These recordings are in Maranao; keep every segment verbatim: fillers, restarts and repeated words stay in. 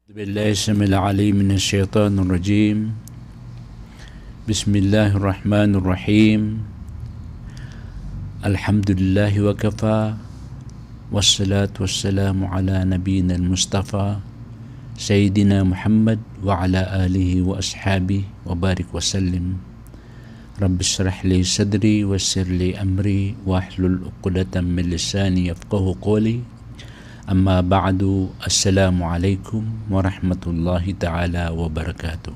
أعوذ بالله السميع العليم من الشيطان الرجيم. بسم الله الرحمن الرحيم. الحمد لله وكفى، والصلاة والسلام على نبينا المصطفى سيدنا محمد وعلى آله وأصحابه وبارك وسلم. رب اشرح لي صدري ويسر لي أمري واحلل عقدة من لساني يفقهوا قولي. أما بعد، السلام عليكم ورحمة الله تعالى وبركاته.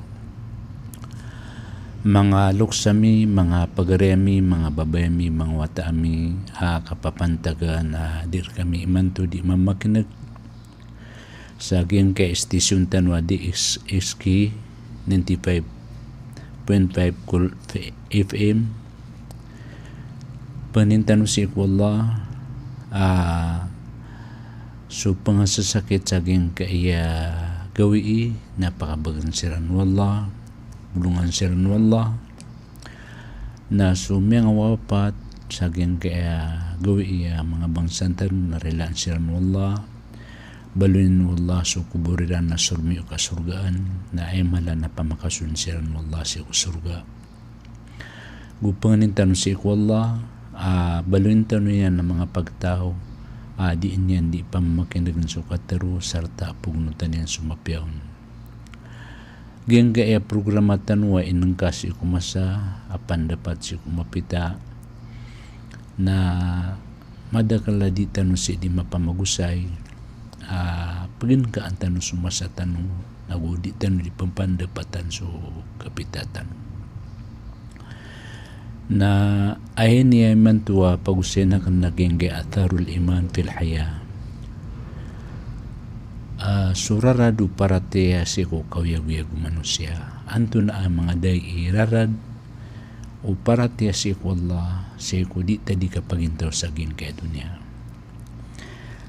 Manga loks ami, manga pagari ami, manga babay ami, manga wata ami a kapapantagan a di rkami imanto di mamakineg sa giyangkai a station tano a D X K ninety-five point five Cool F M. Pangnin tano sii ko Allah a so pangasasakit sa giyangkai a gawii na pakabagan siran o Allah, bolongan siran o Allah. Na so miyangawapat sa giyangkai a gawii a manga bangsa tano na rilaan siran o Allah. Baloyin o Allah so kobor iran na sormiyo ka sorgaan, na aya mala na pamakasoon siran o Allah sii ko sorga. Go pangnin tano sii ko Allah a baloyin tano iyan a manga pagtaw a dii niyan dii pamamakinegen so katharo sarta a pagnotan iyan so mapiya on. Giyangkai a programa tano a inengka sii ko masa a pandapat sii ko mapita na madakel a di tano sii di mapamagosay a peginkaan tano so masa tano, nago di tano di pepandapatan so kapita tano. Na aya niyan imanto a pagosayin aken na giyangkai a atharul iman fil hayah. A, so rarad o paratiyaya sii ko kaoyagoyag o manosiya. Antonaa a manga dai i rarad o paratiyaya sii ko Allah, sii ko di ta di kapagintaw sa giyangkai a doniya.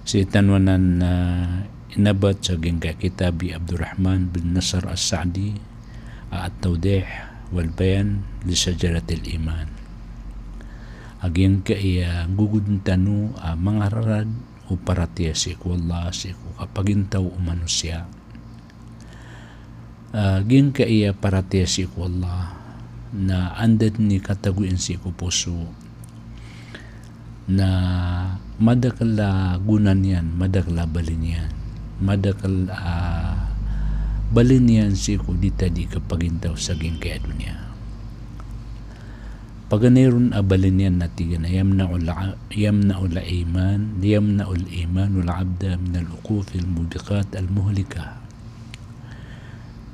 Sii tano anan, ah, inabat sa giyangkai a kitab i Abdurrahman bin Nasir As-Sa'di, ah, At-Tawdih wal Bayan li Shajaratil Iman. A giyangkai a, ah, gogod tano, ah, manga rarad o paratiyaya sii ko Allah, sii ko kapagintaw o manosiya. Ah, giyangkai a paratiyaya sii ko Allah na anda den i katagoin sii ko poso, na madakel a gona niyan, madakel a bali niyan, madakel a bali niyan sii ko di ta di kapagintaw sa giyangkai a doniya. Paganay ron a bali niyan na tig iyan a yamna'ul a-, yamna'ul iman, yamna'ul imanul abda minal wuqu'il mubiqat al-muhlikah.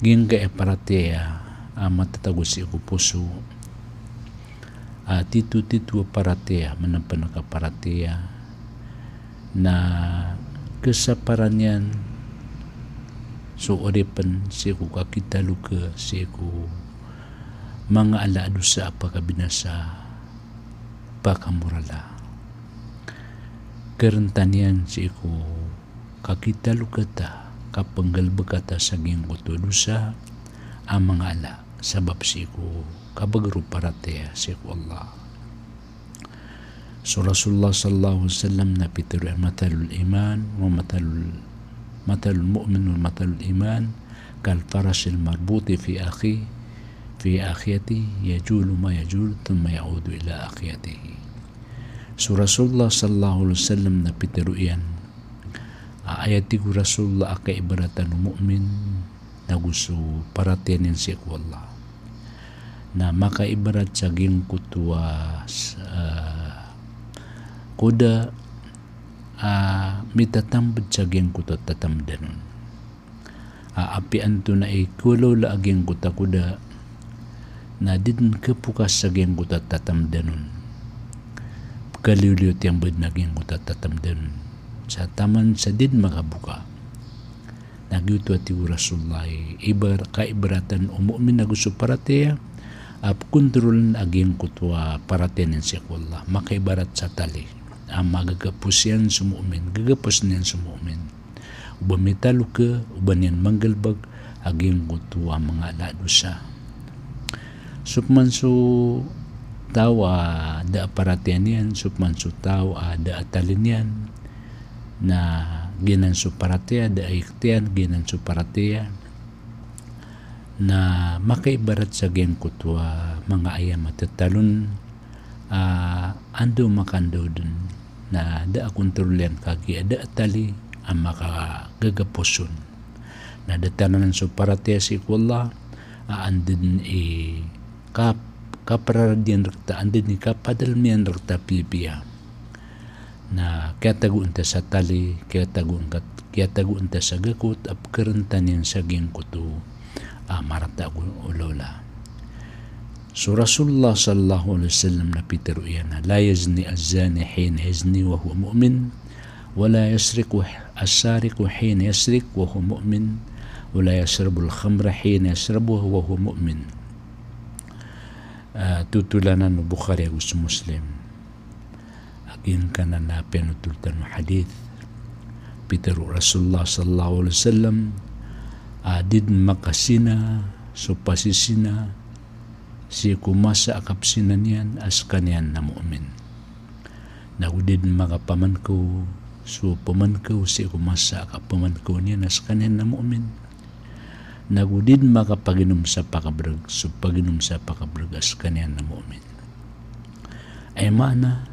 Giyangkai a paratiyaya a matatago sii ko poso, a titotito a paratiyaya, manapanak a paratiyaya, na kesaparan iyan so oripen sii ko kakitaloka, sii ko manga ala a dosa a pakabinasa, pakamorala. Kerentan iyan sii ko kakitaloka ta, kapenggalebeka ta sa giyangkoto a dosa a manga ala, sabap sii ko kabager o paratiyaya sii ko Allah. So Rasulullah sallallahu alaihi wasallam na pitero iyan, "Mathalul iman wa mathalul, mathalul mu'min wa mathalul iman kal farasil marbuti fi akhi, fi akhiyatihi, yajulu ma yajul, thumma ya'udu ila akhiyatihi." So Rasulullah sallallahu alaihi wasallam na pitero iyan, a, aya tig o Rasulullah a kaibaratan o mu'min nago so paratiyaya niyan sii ko Allah na makaibarat sa giyangkoto a, s-, ah, koda a mitatambed sa giyangkoto a tatambedan on. A, apiya antonaa i kawlawla a giyangkoto a koda na di den kapokas sa giyangkoto a tatambedan on. Pekaliwliyo tiyambed na giyangkoto a tatambedan on sa taman sa di den makaboka. Na giyoto a tig o Rasulullah i ibar-, kaibaratan o mu'min ago so paratiyaya a pekontrolen a giyangkoto a paratiyaya niyan sii ko Allah. Makaibarat sa tali a magagapos iyan so mu'min, gagaposen iyan so mu'min. O ba mitaloka, o ba niyan manggalebek a giyangkoto a manga ala a dosa. So peman so taw a da a paratiyaya niyan, so peman so taw a da a tali niyan, na Giyanan so paratiyaya, da a iktiyan, giyanan so paratiyaya. Na makaibarat sa giyangkoto a manga ayam a tatalon, a, anda o makandaw dn, na da a kontrol iyan kagiya da a tali a makagagapos on. Na datar anan so paratiyaya sii ko Allah, a, anda dn i kap-, kapraradiyan rkta, anda dn i kapadalm iyan rkta piyapiya. Na kiyatagoan ta sa tali, kiyatagoan kat-, kiyatagoan ta sa gakot a pkharnta niyan sa giyangkoto a marata ago olaola. So Rasulullah sallallahu alaihi wasallam na pitharo iyan a, "La yazni az-zani hina yazni wa huwa mu'min, wa la yasriqu as-sariqu hina yasriq wa huwa mu'min, wa la yashrabul khamra hina yashrabuha wa huwa mu'min." Ah, totolan anan o Bukhari ago so Muslim. A giyangkanan a piyanothol tano a hadith. Pitharo o Rasulullah sallallahu alaihi wasallam, a, di dn makazina so pazizina sii ko masa a kapzina niyan a skaniyan na mu'min. Nago di dn makapamankaw so pamankaw sii ko masa a kapamankaw niyan a skaniyan na mu'min. Nago di dn makapaginom sa pakabrg so paginom sa pakabrg a skaniyan na mu'min. Aya maana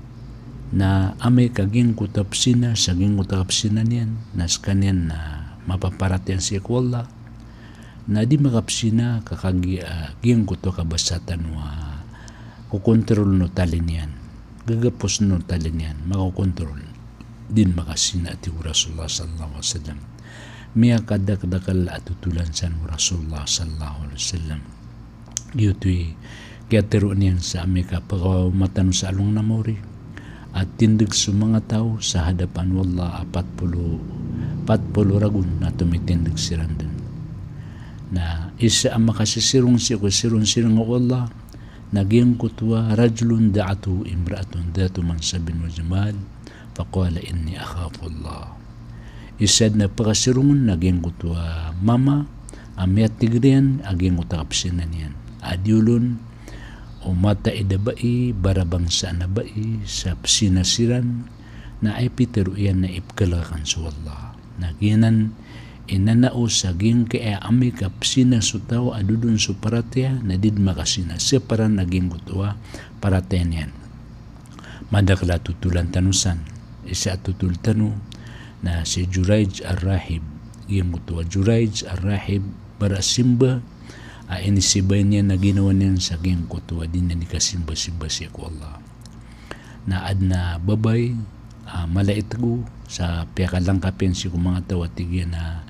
na amay ka giyangkoto a pzina sa giyangkoto a kapzina niyan na skaniyan na mapaparatiyaya sii ko Allah, na di makapzina ka kagiya, ah, giyangkoto a kabasa tano a kokontrol o tali niyan, gagapos o tali niyan, makakontrol. Di dn makazina, a tig o Rasulullah sallallahu alaihi wasallam. Miyakadakdakl a totolan san o Rasulullah sallallahu alaihi wasallam. Giyoto i kiyatharo niyan sa amay ka pkaoma tano sa alongan a maori a tindg so manga taw sa hadapan o Allah a pat polo, pat polo ragon na tomitindg siran dn. Na isa a makasisirong sii ko sirong-sirong o Allah na giyangkoto a rajulun da'athu imra'atun dhatu mansabin wa jamal, faqala inni akhafu Allah. Isa dn a pkasirong on na giyangkoto a mama a miyatig iyan a giyangkoto a kapzina niyan. A di olon o mataid a bai, barabangsaan a bai, sa pzina siran, na aya pitharo iyan na ipkhalk akn so Allah. Na giyanan i nanao sa giyangkaya amay ka pzina so taw a dodon so paratiyaya na di dn makazina, saparan a giyangkoto a paratiyaya niyan. Madakl a totolan tano san, isa a totol tano na si Juraij Ar-Rahib. Giyangkoto a Juraij Ar-Rahib, bara simba a inisimba niyan na ginawa niyan sa giyangkoto a di niyan di kasimba-simba sii ko Allah. Na adn a babay a mala i tgo sa piyakalangkap iyan sii ko manga taw a tig iyan a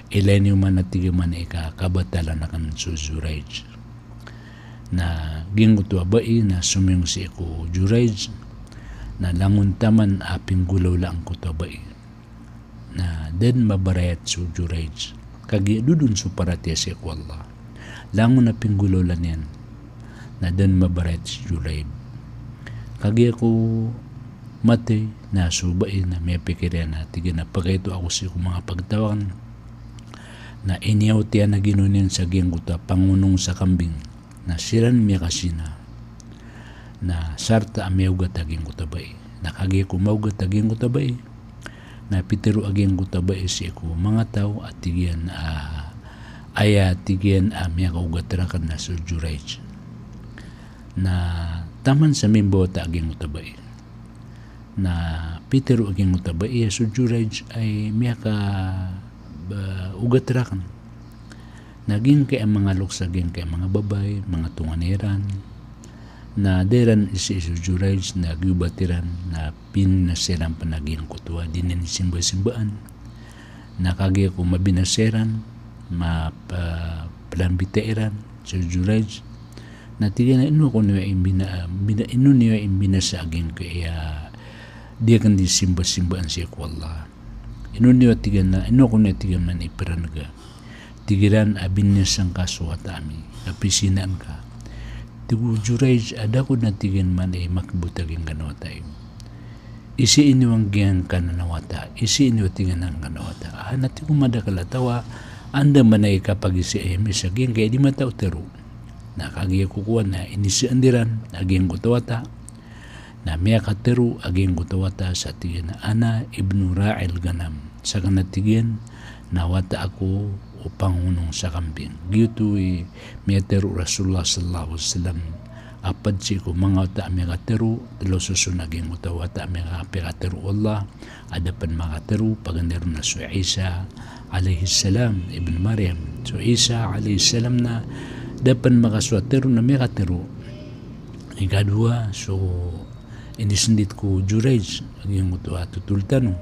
ilay niyo man a tig iyan man i ka kabatalan akn so Juraij. Na giyangkoto a bai na somiyong sii ko Juraij, na langon taman a pinggolawla angkoto a bai na da dn mabarayat so Juraij. Kagiya dodon so paratiyaya sii ko Allah. Langon a pinggolawla niyan na da dn mabarayat so Juraij. Kagiya ko mathay na so bai na miyapikir iyan a tig iyan a pakaito ako sii ko manga pagtaw akn. Na iniyawt iyan a ginawa niyan sa giyangkoto a pangonong sa kambing. Na siran miyakazina. Na sarta a miyaogat a giyangkoto a bai. Na kagiya ko maogat a giyangkoto a bai, na pitharo a giyangkoto a bai sii ko manga taw a tig iyan a, aya tig iyan a miyakaogat rakn na so Juraij. Na taman sa mimbawata a giyangkoto a bai. Na pitharo a giyangkoto a bai a so Juraij ay miyaka, ba, ogat rakn. Na giyangkaya manga loks a giyangkaya manga babay, manga tonganay iran, na da iran isii so Juraij na giyobat iran, na binasa iran pn a giyangkoto a di niyan simba-simbaan. Na kagiya ko mabinasa iran, mapa-, plambita iran so Juraij. Na tig iyan a ino ko niyo imbina-, bina-, ino niyo imbinasa a giyangkaya di akn di simba-simbaan sii ko Allah. Ino niyo, tig iyan a, ino ko niyo, tig iyan, man iprangga. Tig iran a binasa ngka so wata ami, a pizinaan ka. Tig o Juraij a da ako dn, tig iyan, man imakbota giyangkanan a wata iyo. Isii niyo giyangkanan a wata, isii niyo, tig iyan, giyangkanan a wata. A, na tig o madakl a taw a anda man i kapagisiya ami sa giyangkaya di mataotaro. Na kagiya ko kowan na inisaan iran a giyangkoto a wata. Na miyakatharo a giyangkoto a wata sa tig iyan a ana ibnu ra'il ghanam. Sakn a tig iyan na wata ako o pangonong sa kambing. Giyoto i miyatharo o Rasulullah sallallahu alaihi wasallam a pd sii ko manga wata a miyakatharo, tlo soson a giyangkoto a wata a miyaka-, piyakatharo o Allah a da pn makatharo, paganay ron na so Isa alayhis salam ibn Maryam. So Isa alayhis salam na da pn makasowa tharo na miyakatharo. Ikadowa, so inisndit ko Jurayj a giyangkoto a thotol tano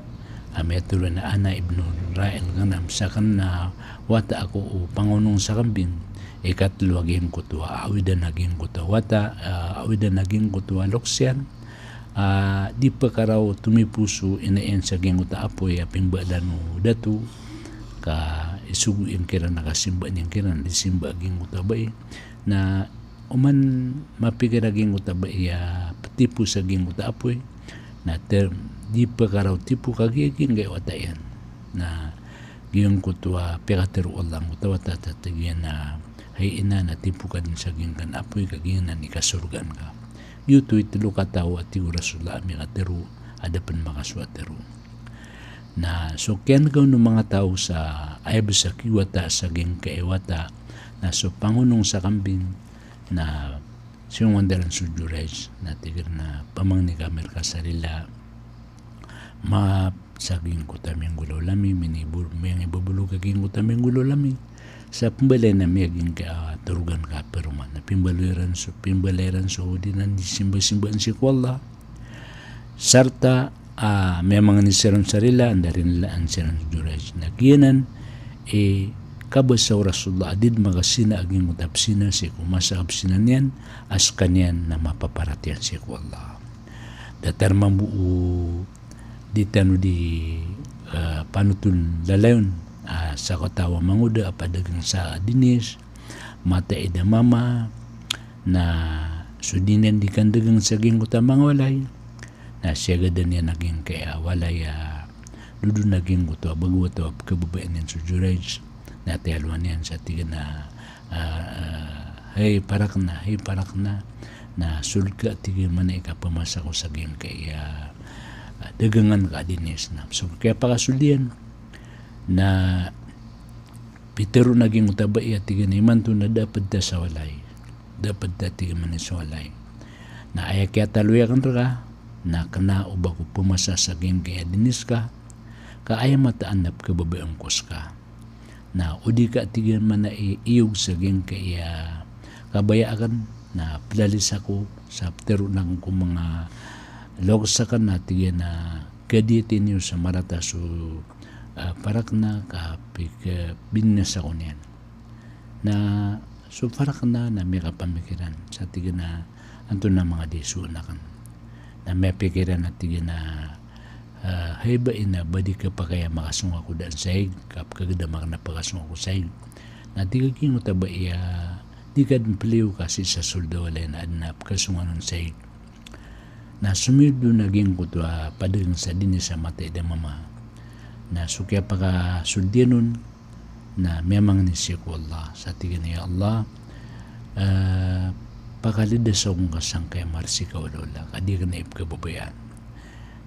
a miyatharo iyan a ana ibnul ra'il ghanam, sakn na wata ako o pangonong sa kambing. Ikatlo a giyangkoto a awidan a giyangkoto a wata, ah, awidan a giyangkoto a loks iyan, ah, di pkaraw tomiposo ina iyan sa giyangkoto a apoy a pimbaalan o dato, ka isogo iyan kiran a kasimba niyan kiran, di simba a giyangkoto a bai. Na oman mapikir a giyangkoto a bai a ptipos a giyangkoto a apoy, na ter-, di pkaraw tipo kagiya giyangkai a wata iyan. Na giyangkoto a piyakatharo o Allah angkoto a wata, a tig iyan a, "Hay ina, na tipo ka dn sa giyangkai a apoy ka giyanan i kasorgaan ka." Giyoto i tlo kataw a tig o Rasulullah a miyakatharo a da pn makasowa tharo. Na so kiyan'ga on o manga taw sa aya bs a kiwata sa giyangkai a wata, na so pangonong sa kambing, na siyongowan iran so Jurayj, na tig iran a pamangni kami rka sa rila, maap sa giyangkoto a minggolaola mi, mini-, miyangibabaloy ka giyangkoto a minggolaola mi. Sa pmbalayn ami a giyangkai a torogan ka a paroman. Na pimbaloy iran so, pimbaloy iran so di nan di simba-simbaan sii ko Allah. Sarta a miyamangni siran sa rila, anda rinlaan siran so Jurayj. Na giyanan i kabasa o Rasulullah a di dn makasina a giyangkoto a pzina sii ko masa a kapzina niyan, a skaniyan na mapaparatiyaya sii ko Allah. Datar mambo o di tano di, eh, panotol lalayon, ah, sakataw a mangoda a padagang sa dinis, mataid a mama, na so di niyan di kandagang sa giyangkoto a manga walay, na siyagadan iyan a giyangkai a walay a dodon a giyangkoto a bagaw a taw a pkhababayaan iyan so Jurayj, na tiyalowan iyan sa tig iyan a, ah, ah, "Hay Farakna, hay Farakna, na sold ka," tig iyan, "mana i kapamasa ko sa giyangkai a, ah, dagangan ka a dinis." Na so kiyapakasold iyan, na pitharo a giyangkoto a bai a tig iyan a imanto na da a pd ta sa walay. Da a pd ta, tig iyan, man i sa walay. Na aya kiyataloy akn rka na kna o ba ko phamasa sa giyangkai a dinis ka, ka aya mataan na pkhababayaan ko ska. Na o di ka, tig iyan, mana i iyog sa giyangkai a kabaya akn, na plalis ako sa ptharoon akn ko manga loks akn, na tig iyan a kadiyatin iyo sa marata so, ah, Farakna ka pik-, binasa ako niyan. Na so Farakna na miyakapamikiran sa tig iyan a antonaa manga di soon akn. Na miyapikir iyan a tig iyan a, ah, hay bai, na ba di ka pakay a makasong ako daan sa ig, ka pkhagdam akn a pakasong ako sa ig. Na tig a giyangkoto a bai a di ka dn pliyo ka sii sa sold a walay na adn a pkhasongan on sa ig. Na somiyold on a giyangkoto a padagang sa dinis a mataid a mama. Na so kiyapakasold iyan on na miyamangni sii ko Allah sa tig iyan a, "Ya Allah, eh, pakalidasa ako ngka sangkai a marsik a olaola, ka di akn ipkhababayaan."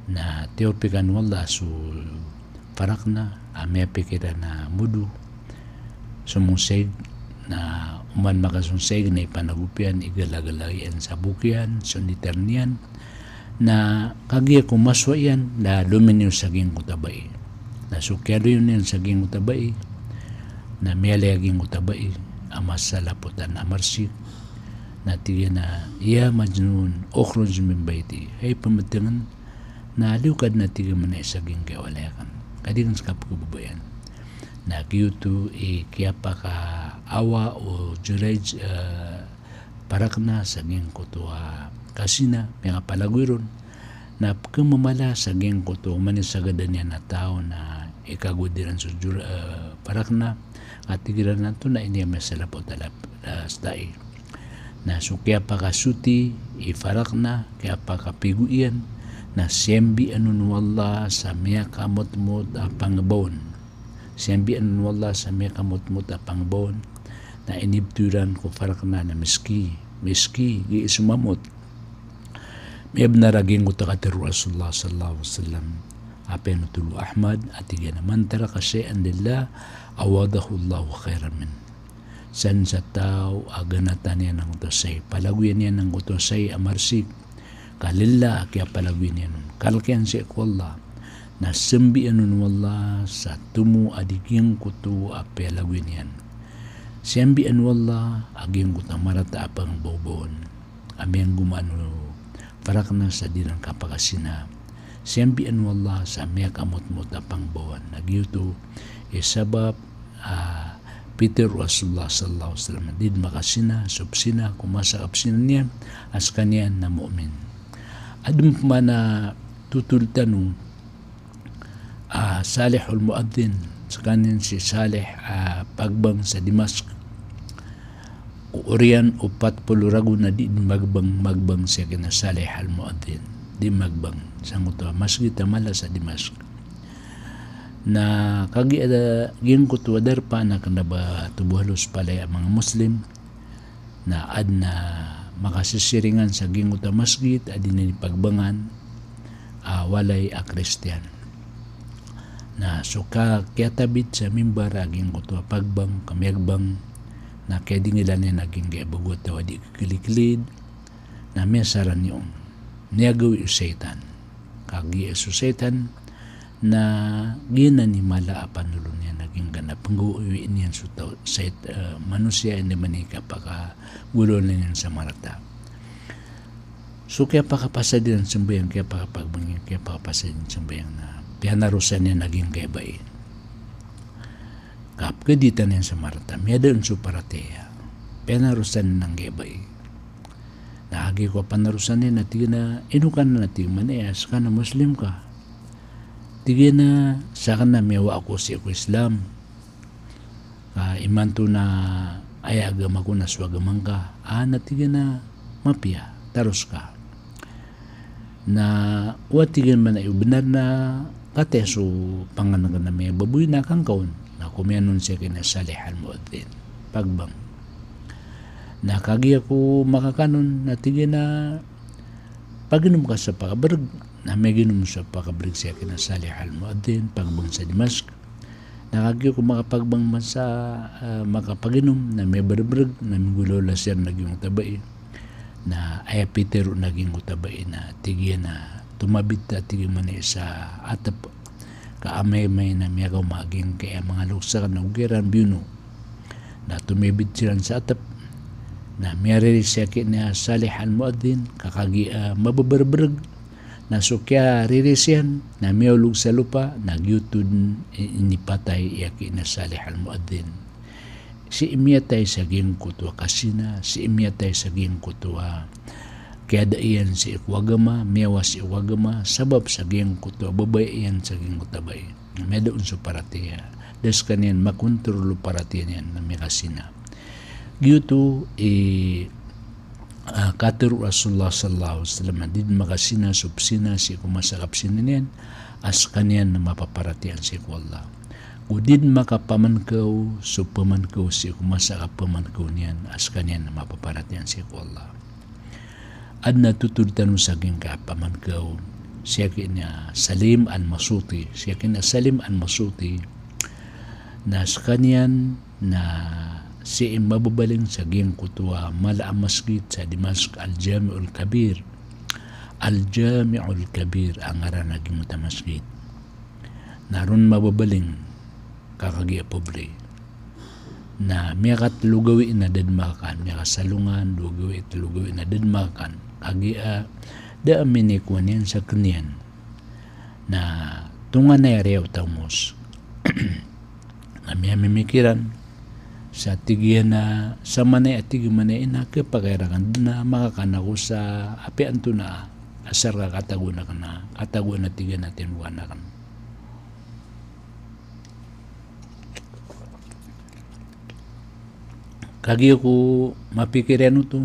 Na tiyopikan o Allah so Farakna a miyapikir iyan a modo somong sa ig, na oman makasong sa ig na ipanagop iyan, igalagala iyan sa bok iyan, sonditar niyan. Na kagiya ko masowa iyan na lominiyo sa giyangkoto a bai. Na so kiyaloy niyan sa giyangkoto a bai, na miyalay a giyangkoto a bai a masalapotan a marsik. Na tig iyan a, "Ya Majnun, ukhruj min bayti." Hay pmbtngn, na liyo ka dn, a tig iyan, mana i sa giyangkai a walay akn, ka di akn ska pkhababayaan. Na giyoto i kiyapakaawa o Jurayj, eh, Farakna sa giyangkoto a kazina, miyakapalagoy ron. Na pkhamamala sa giyangkoto a oman i sagadan iyan a taw na ikagowad iran so Jur-, eh, Farakna, a tig iran a antonaa ini a miyasalapot a lap-, eh, stai. Na so kiyapakasoti i Farakna, kiyapakapigo iyan, na siyambian on o Allah sa miyakamotmot a pangbaon. Siyambian on o Allah sa miyakamotmot a pangbaon. Na inibto iran ko Farakna na miski, miski, gii somamot. Miyabnar a giyangkoto a katharo o Rasulullah sallallahu alaihi wasallam. a piyanothol o Ahmad, a tig iyan a, "Man taraka shay'an lillah, awadahu Allahu khayran min." San sa taw a ganatan iyan angkoto a shay, palagoyan iyan angkoto a shay a marsik, ka lillah a kiyapalagoyan iyan on, kalk iyan sii ko Allah, na sambian on o Allah sa tomo a di giyangkoto a piyalagoyan iyan. Sambian o Allah a giyangkoto a marata a pangbaobaon a miyanggomaan o parakna sa di ran kapakazina. Sambian o Allah sa miyakamotmot a pangbaoan. Na giyoto i sabap a pitharo o Rasulullah sallallahu alaihi wasallam, di makazina so pzina ko masa a kapzina niyan a skaniyan na mu'min. Adn pman a thotol tano a Salih al-Mu'adhdhin, skaniyan si Salih a pagbang sa Dimashq. Ko oriyan o pat polo ragon a di magbang, magbang si aken a Salih al-Mu'adhdhin. Di magbang sangkoto a masgit a mala sa Dimashq. Na kagiya giyangkoto a darpa na kna ba tobo halos palaya a manga Muslim, na adn a makasisiringan sa giyangkoto a masgit a di niyan pagbangan a walay a Kristiyan. Na so ka kiyatabid sa mimbar a giyangkoto a pagbang, ka miyagbang, na kiyadingilan iyan a giyangkai a bago a taw a di kklidklid, na miyasaran iyan on. Miyagawii o shaytan. Kagiya so shaytan na giyanan i mala a panolon iyan a giyangkanan a pnggawii niyan so taw, shayt-, eh, manosiya, anda man i kapakagolawla niyan sa marata. So kiyapakapasad iyan sambayang, kiyapakapagbang iyan, kiyapakapasad iyan sambayang na piyanarosan iyan a giyangkai a bai. Kapkaditan iyan sa marata, miyada on so paratiyaya. Piyanarosan iyan a giyangkai a bai. Na kagiya ko panarosan iyan na tig iyan a, "Ino ka nan?" na tig iyan a, "Ska na Muslim ka." Tig iyan a, "Sakn na miyawa ako sii ko Islam. Ka imanto na aya agama ko na so agama ngka." "Ah," na tig iyan a, "mapiya, taros ka." Na o tig iyan man a iyo bnar na kataya so pangnngkn a miyababoy na kangka on. Na komiyan on si aken a Salih al-Mu'adhdhin. Pagbang. Na kagiya ko makakan on, na tig iyan a, "Paginom ka sa pakabrg." Na miyaginom sa pakabrg si aken a Salih al-Mu'adhdhin, pagbang sa Dimashq. Na kagiya ko makapagbang man sa, ah, makapaginom, na miyabrbrg, na minggolawla siran a giyangkoto a bai. Na aya pitharo a giyangkoto a bai na tig iyan a, "Tomabid ta," tig iyan, "man sa atp ka amay-amay na miyakaoma a giyangkai a manga loks akn na ogaid ran biyono." Na tomabid siran sa atp. Na miyariri si aken a Salih al-Mu'adhdhin, ka kagiya, ah, mababrbrg, na so kiyariri siran na miyaolog sa lopa, na giyoto dn i-, inipatay i aken a Salih al-Mu'adhdhin. Sii miyatay sa giyangkoto a kazina, sii miyatay sa giyangkoto a kiyada iyan sii ko agama, miyawa sii ko agama, sabap sa giyangkoto a babaya iyan sa giyangkoto a bai. Miyada on so paratiyaya. Da skaniyan makontrol o paratiyaya niyan na miyakazina. Giyoto i, ah, katharo o Rasulullah sallallahu alaihi wasallam a di dn makazina so pzina sii ko masa a kapzina niyan a skaniyan na mapaparatiyaya sii ko Allah. Go di dn makapamangkaw so pamangkaw sii ko masa a kapamangkaw niyan a skaniyan na mapaparatiyaya sii ko Allah. Adn a thotol tano sa giyangkai a pamangkaw si aken a Salim al-Masuti, si aken a Salim al-Masuti, na skaniyan na sii mababaling sa giyangkoto a mala a masgit sa Dimashq, Al-Jami'ul Kabir. Al-Jami'ul Kabir a ngaran a giyangkoto a masgit. Na ron mababaling ka kagiya pobre. Na miyakatlo gawii na da dn makakan, miyakasalongan, dowa gawii, tlo gawii na da dn makakan. Kagiya da a minikowa niyan sa kn iyan. Na tonganay a riyaw taomos. Na miyamimikiran sa tig iyan a, samanaya tig iyan a, ina, khapakay rakn dn a makakan ako sa apiya antonaa, asar ka katagoan akn a, katagoan a tig iyan a tinogaan akn. Kagiya ko mapikir iyan oto,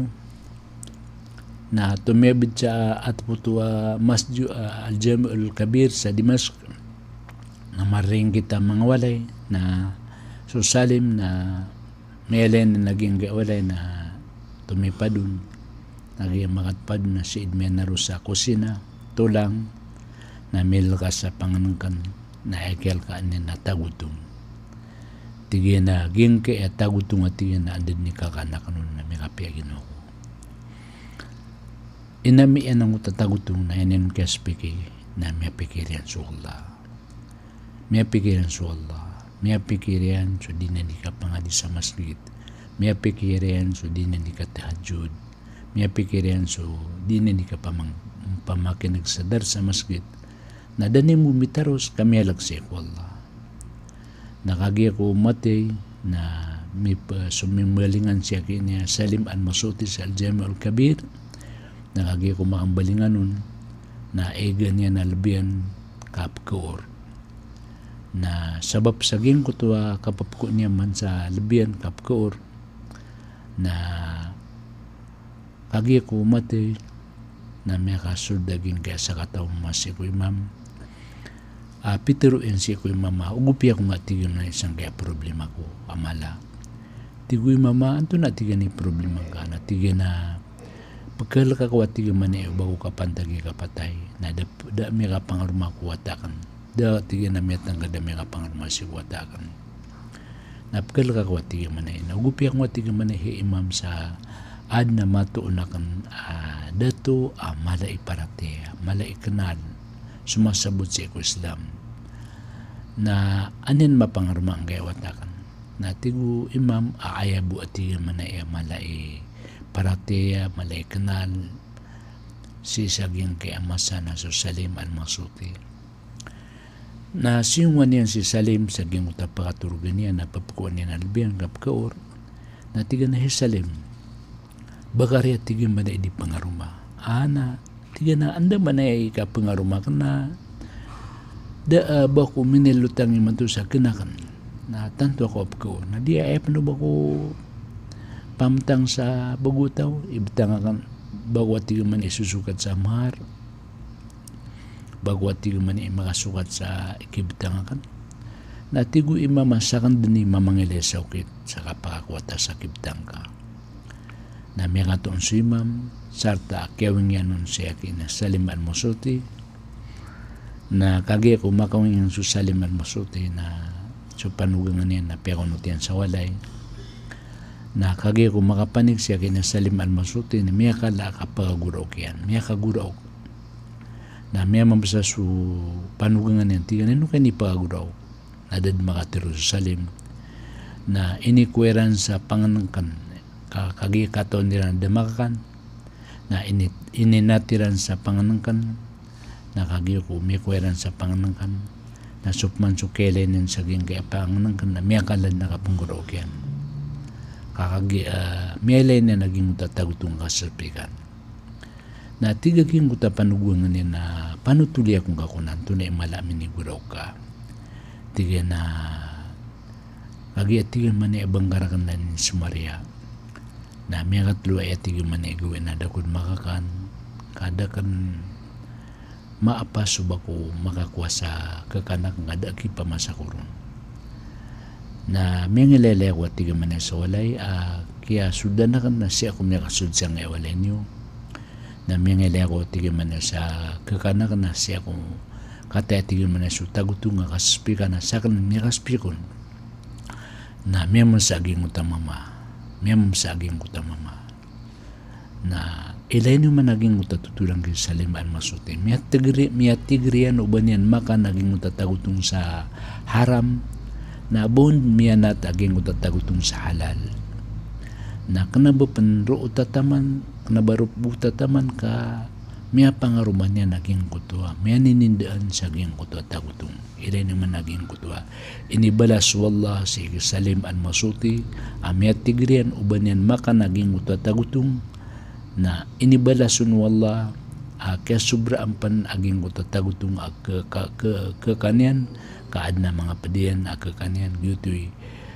na tomiyabid sa atp oto a masjid, ah, Al-Jami'ul Kabir sa Dimashq. Na maringkit a manga walay, na so Salim na miyailay na giyangkai a walay na tomipad on. Na giya makatpad on na sii dn miyanarosa a kosina, tolang, Na milka sa pangnngkn, na aya kiyalkaan iyan na tagotong. Tig iyan a giyangkai a tagotong a tig iyan a anda dn i kakaan akn on na miyakapiya ginawa ko. Inami iyan angkoto a tagotong na aya niyan kiyasipiki na miyapikir iyan so Allah. Miyapikir iyan so Allah. Miyapikir iyan so di niyan di kapangadi sa masgit. Miyapikir iyan so di niyan di katahajjud. Miyapikir iyan so di niyan di kapamang-, pamakin'g sa dars sa masgit. Na da niyan bo mitaros ka miyalk sii ko Allah. Na kagiya ko mathay na mip-, so mimbalingan sii aki niya Salim Al-Masuti sa Al-Jami'ul Kabir. Na kagiya ko makambalingan on, na iga niyan a lbiyan kapkaor. Na sabap sa giyangkoto a kapapko niyan man sa lbiyan kapkaor, na kagiya ko mathay, na miyakasold a giyangkai a sakataw a mama sii ko imam. A, pitharo iyan sii ko imam a, ogopi ako nga, tig iyan, na sangkai a problema ko a mala. Tig o imam a, antonaa, tig iyan, i problema ngka? Na tig iyan a, pkhalk ako a tig iyan mambo o ba ko kapantagi kapatay. Na da, da miyakapangaroma ko wata akn. Da, tig iyan, a miyatangkd a miyakapangaroma sii ko wata akn. Na pkhalk ako a tig iyan mambo. Na ogopi ako nga, tig iyan mambo, hay imam, sa adn a matoon akn a dato a mala i paratiyaya, mala i knal, somasabot sii ko Islam. Na an iyan mapangaroma angkaya wata akn? Na tig o imam a aya bo a tig iyan mambo a mala i paratiyaya, mala i knal, sii sa giyangkai a masa na so Salim Al-Masuti. Na siyongowan iyan si Salim sa giyangkoto a pakatorogan iyan a papkoon iyan a lbiyan kapkaor. Na tig iyan a, hay Salim, ba ka riya, tig iyan mambo, di pangaroma? A, na tig iyan a, anda mambo i kapangaroma akn na da, a, ba ko minilotang imanto sa kna akn. Na tanto ako a pkaor. Na di aya pn o ba ko pamtang sa bago a taw, ibtang akn, ba ko a tig iyan mambo i sosokat sa mahar, ba ko a tig iyan mambo i makasokat sa ikibtang akn. Na tig o imam a sakn dn i mamangilay sa okit sa kapakakowata sa kibtang ka. Na miyakatoon so imam, sarta a kiyawing iyan on si aki niyan Salim Al-Masuti. Na kagiya ko makawing iyan so Salim Al-Masuti na so panogangan iyan na piyakonot iyan sa walay. Na kagiya ko makapanik si aki niyan Salim Al-Masuti na miyakala a kapakagoraok iyan, miyakagoraok. Na miyamamsa so panogangan iyan, tig iyan a, ino ka inipakagoraok? Na da dn makatharo so Salim. Na inikowa iran sa pangnngkn, ka, kagiya katawan iran a da makakan. Na ini, ininat iran sa pangnngkn. Na kagiya ko mikowa iran sa pangnngkn, na so pman so kiyailay niyan sa giyangkai a pangnngkn na miyakala dn a kapnggoraok iyan. Ka kagiya, a, miyailay niyan a giyangkoto a tagotong a kasapikan. Na tig a giyangkoto a panogangan iyan a, panotoli ako ngka kon antonaa i mala a minigoraok ka. Tig iyan a, kagiya tig iyan mambo a ba ngka rakn dn inisomariya. Na miyakatlo aya tig iyan mambo a gawii na da ako dn makakan, ka da akn maapa so ba ko makakowa sa khakan akn ka da a kipamasa ko ron. Na miyangilaylay ako a tig iyan mambo sa walay a kiyasoldan akn na sii ako miyakasold sangkaya walay niyo. Na miyangilaylay ako a tig iyan mambo sa khakan akn na sii ako kataya a tig iyan mambo so tagotong a kasapikan na sakn miyakasapik on. Na miyamamsa a giyangkoto a mama. Miyamamsa a giyangkoto a mama. Na ilay niyo man a giyangkoto a totolan ki Salim Al-Masuti. Miyatig ri-, miyatig iyan o ba niyan makan a giyangkoto a tagotong sa haram. Na ba on miyanat a giyangkoto a tagotong sa halal. Na kna ba pn roo tataman, kna ba roo bo tataman ka miyapangaroma niyan a giyangkoto a, miyaninindaan sa giyangkoto a tagotong. Ilay niyo man a giyangkoto a inibalas o Allah sii ki Salim Al-Masuti a miyatig iyan o ba niyan makan a giyangkoto a tagotong, na inibalas on o Allah a kiyasobraan pn a giyangkoto a tagotong a kha-, kha-, kha-, khakan iyan, ka adn a manga pd iyan a khakan iyan, giyoto i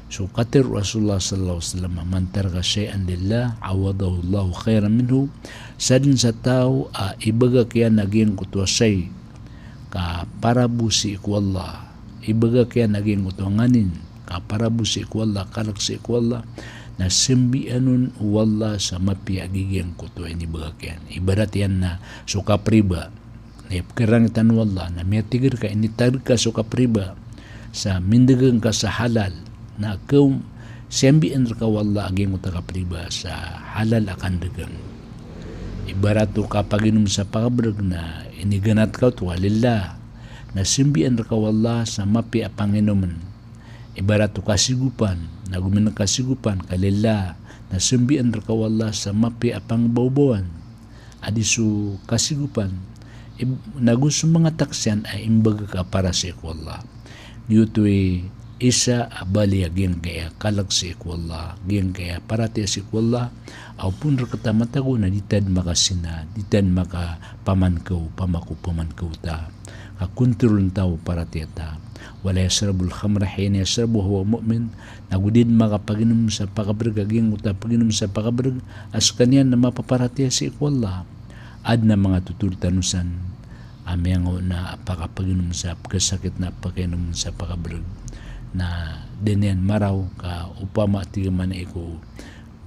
so katharo o Rasulullah sallallahu alaihi wasallam, "Man taraka shay'an lillah, awadahu Allahu khairan minhu." Sadn sa taw a ibagak iyan a giyangkoto a shay ka para bo sii ko Allah, ibagak iyan a giyangkoto a nganin ka para bo sii ko Allah, kalk sii ko Allah, na sambian on o Allah sa mapiya a giyangkoto a inibagak iyan. Ibarat iyan na so kapriba, na ipkharangit tano o Allah, na miyatig rka, initag rka so kapriba sa mindagang ka sa halal, na kaw, siyambian rka o Allah a giyangkoto a kapriba sa halal a kandagang. Ibarat o kapaginom sa pakabrg na iniganat ka oto a lillah, na siyambian rka o Allah sa mapiya a panginomen. Ibarat o kasigopan, na gomin kasigopan ka lillah, na siyambian rka o Allah sa mapiya a pangbawbawan. A di so kasigopan, ib-, nago so manga taksiyan a imbag ka para sii ko Allah. Giyoto i isa a bali a giyangkaya kalk sii ko Allah, giyangkaya paratiyaya sii ko Allah, a opama rktano matago na di tano makazina, di tano makapamankaw, pamako pamankaw ta. Ka kontrol ta o paratiyaya ta. Wala yashrabul khamra hina yashrabuha wa huwa mu'min. Nago di dn makapaginom sa pakabrg a giyangkoto a paginom sa pakabrg a skaniyan na mapaparatiyaya sii ko Allah. Adn a manga totol tano san a miyangaona a pakapaginom sa pkhasakit na pkainom sa pakabrg. Na da niyan maraw ka opama tig iyan man a iko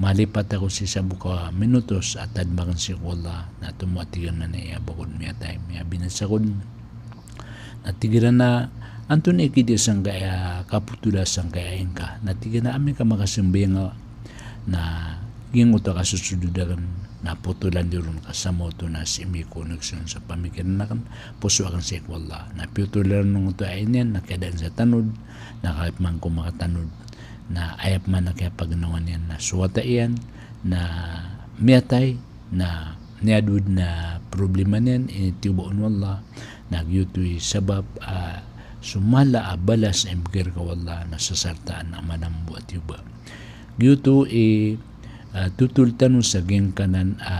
malipat ako sii sa bo ka minutos a tadm akn sii ko Allah, na tomo a tig iyan man a aya ba ko dn miyatay, miyabinasa ko dn. Na tig iran a antonaa i kidiya sangkaya kapotola sangkaya ingka. Na tig iyan a amay ka makasambayang a, na giyangkoto a kasosodod akn na potolan dn ron ka sa maoto na sii mi ko nagsiyon sa pamikiran akn, poso akn sii ko Allah. Na piyotolan ron oto a aya niyan na kiyadaan sa tanod, na kay pman ko makatanod. Na aya pman a kiyapaginawaan iyan na so wata iyan na miyatay, na niyadowa dn a problema niyan, initiyoba on o Allah, na giyoto i sabap a so mala a balas a imbgay rka o Allah na sasartaan a mala mambo a tiyoba. Giyoto i, ah, totol tano sa giyangkanan a,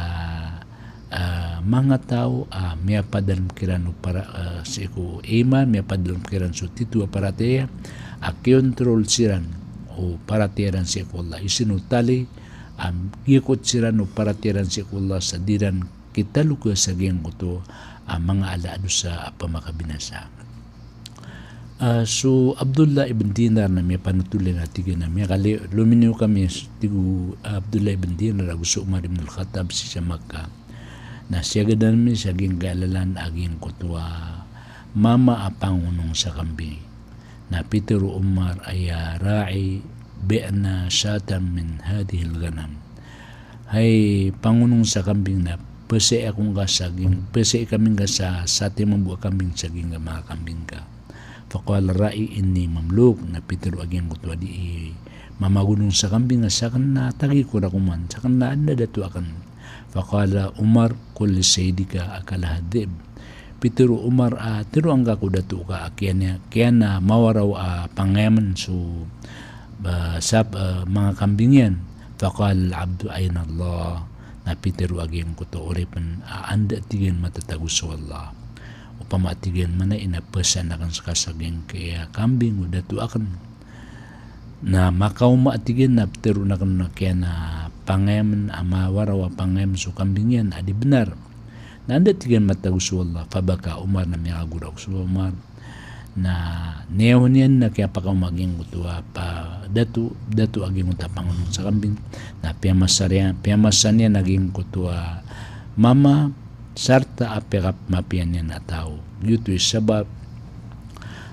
ah, manga taw a miyapadalm kiran o para, ah, sii ko iman, miyapadalm kiran so tito a paratiyaya, a kiyontrol siran o paratiyaya iran sii ko Allah. Isino tali a giyakot siran o paratiyaya iran sii ko Allah sa di ran kitaloka sa giyangkoto a manga ala a dosa a pamakabinasa. Ah, so Abdullah ibn Dinar na miyapanotol iyan a tig iyan a miyakali, lominiyo kami, tig o Abdullah ibn Dinar, ago so Umar ibn al-Khattab sii sa Makkah. Na siyagadan ami sa giyangkaya lalan a giyangkoto a mama a pangonong sa kambing. Na pitharo o Umar a ya ra'i, bi'na shatan min hadhihil ghanam. Hay pangonong sa kambing, na pzai ako ngka sa giyang, pzai kami ngka sa satiman bo a kambing sa giyangkaya manga kambing ka. Faqala ra'i inni mamluk, na pitharo a giyangkoto a di i mamagonong sa kambing a sakn na tagi ko rakoman, sakn na adn a dato akn. Faqala Umar, qul li sayyidika akalaha dhi'b. Pitharo o Umar a tharoa ngka ko dato ka a kiyan, kiyan a mawaraw a pangayamn so, ba, sap, ah, manga kambing iyan. Faqala al-'abdu ayna Allah. Na pitharo a giyangkoto a oripn a anda, tig iyan, matatago so Allah. Opama, tig iyan, mana ina pzaan akn ska sa giyangkaya kambing o dato akn. Na makaoma, tig iyan, na ptharoon akn a kiyan a pangayamn a mawaraw a pangayamn so kambing iyan a di bnar. Na anda, tig iyan, matatago so Allah. Fabaka Umar, na miyakagoraok so Umar. Na niyaw niyan na kiyapakaoma a giyangkoto a pa dato, dato a giyangkoto a pangonong sa kambing. Na piyamasa riyan, piyamasa niyan a giyangkoto a mama, sarta a piyakapmapiya niyan a taw. Giyoto i sabap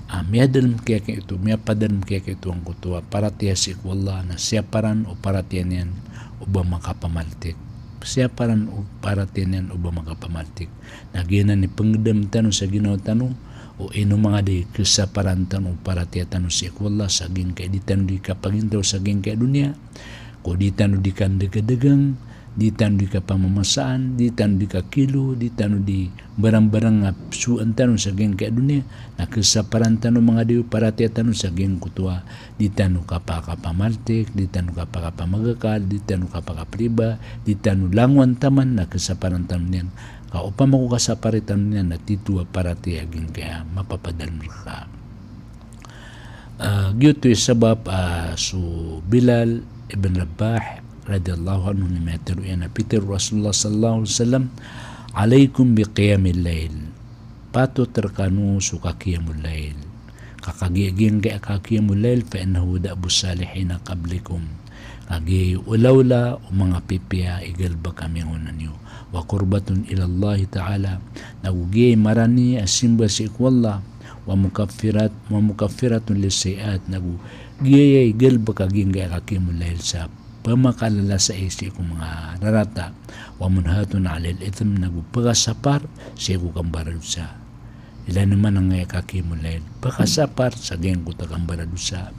a miyadalm kiyakiya oto, miyapadalm kiyakiya oto angkoto a paratiyaya sii ko Allah, na siyaparan o paratiyaya niyan o ba makapamaltik. Siyaparan o paratiyaya niyan o ba makapamaltik. Na giyanan i pnggdam tano sa ginawa tano, o ino manga di khasaparan tano o paratiyaya tano sii ko Allah sa giyangkai di tano di kapagintaw sa giyangkai a doniya, ko di tano di kandagadagang, di tano di kapamamasaan, di tano di kakilo, di tano di barangbarang a psoan tano sa giyangkai a doniya, na khasaparan tano manga di o paratiyaya tano sa giyangkoto a di tano kapakapamaltik, di tano kapakapamagakal, di tano kapakapriba, di tano langowan taman, na khasaparan tano niyan. Ka opama ko kasapari tano niyan na tito a paratiyaya a giyangkaya mapapadalm rka. Ah, giyoto i sabap, ah, so Bilal ibn Rabah radiyallahu anhu na miyatharo iyan a pitharo o Rasulullah sallallahu alaihi wasallam, "Alaikum bi qiyamil lail." Patot rkano so ka qiyamul lail. Ka kagiya giyangkaya ka qiyamul lail, fa innahu da'bus salihina qablikum. Kagiya i olaola o manga pipiya i galbk a miyangonan iyo. Wa qurbatun ilallahi ta'ala, nago giyai marani a simba sii ko Allah, wa mukaffirat, wa mukaffiratun lissayi'at, nago giyai galbk a giyangkaya kakiyamul layl sa pmakalalasa sii ko manga rarata, wa munhatun anil ithm, nago pkasapar sii ko kambaradosa. Ilay niyo man angkaya kakiyamul layl, pkasapar sa giyangkoto a kambaradosa.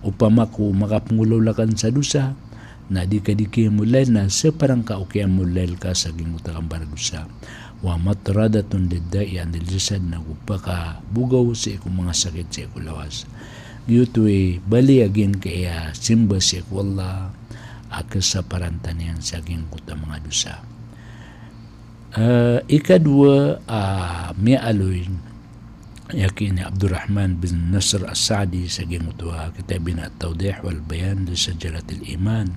Opama ko makapngolaola kn sa dosa, na di ka di kiyamul layl, na saparan ka o kiyamul layl ka sa giyangkoto a kambaradosa. Wa matradatun lidda'i anil jasad, nago pkabogaw sii ko manga sakit sii ko lawas. Giyoto i bali a giyangkaya simba sii ko Allah a kasaparan tano iyan sa giyangkoto a manga dosa. Eh, ikadowa a miyaaloy, aya ki ini Abdurrahman bin Nasr As-Sa'di sa giyangkoto a kitab iyan a At-Tawdih wal Bayan li Shajaratil Iman.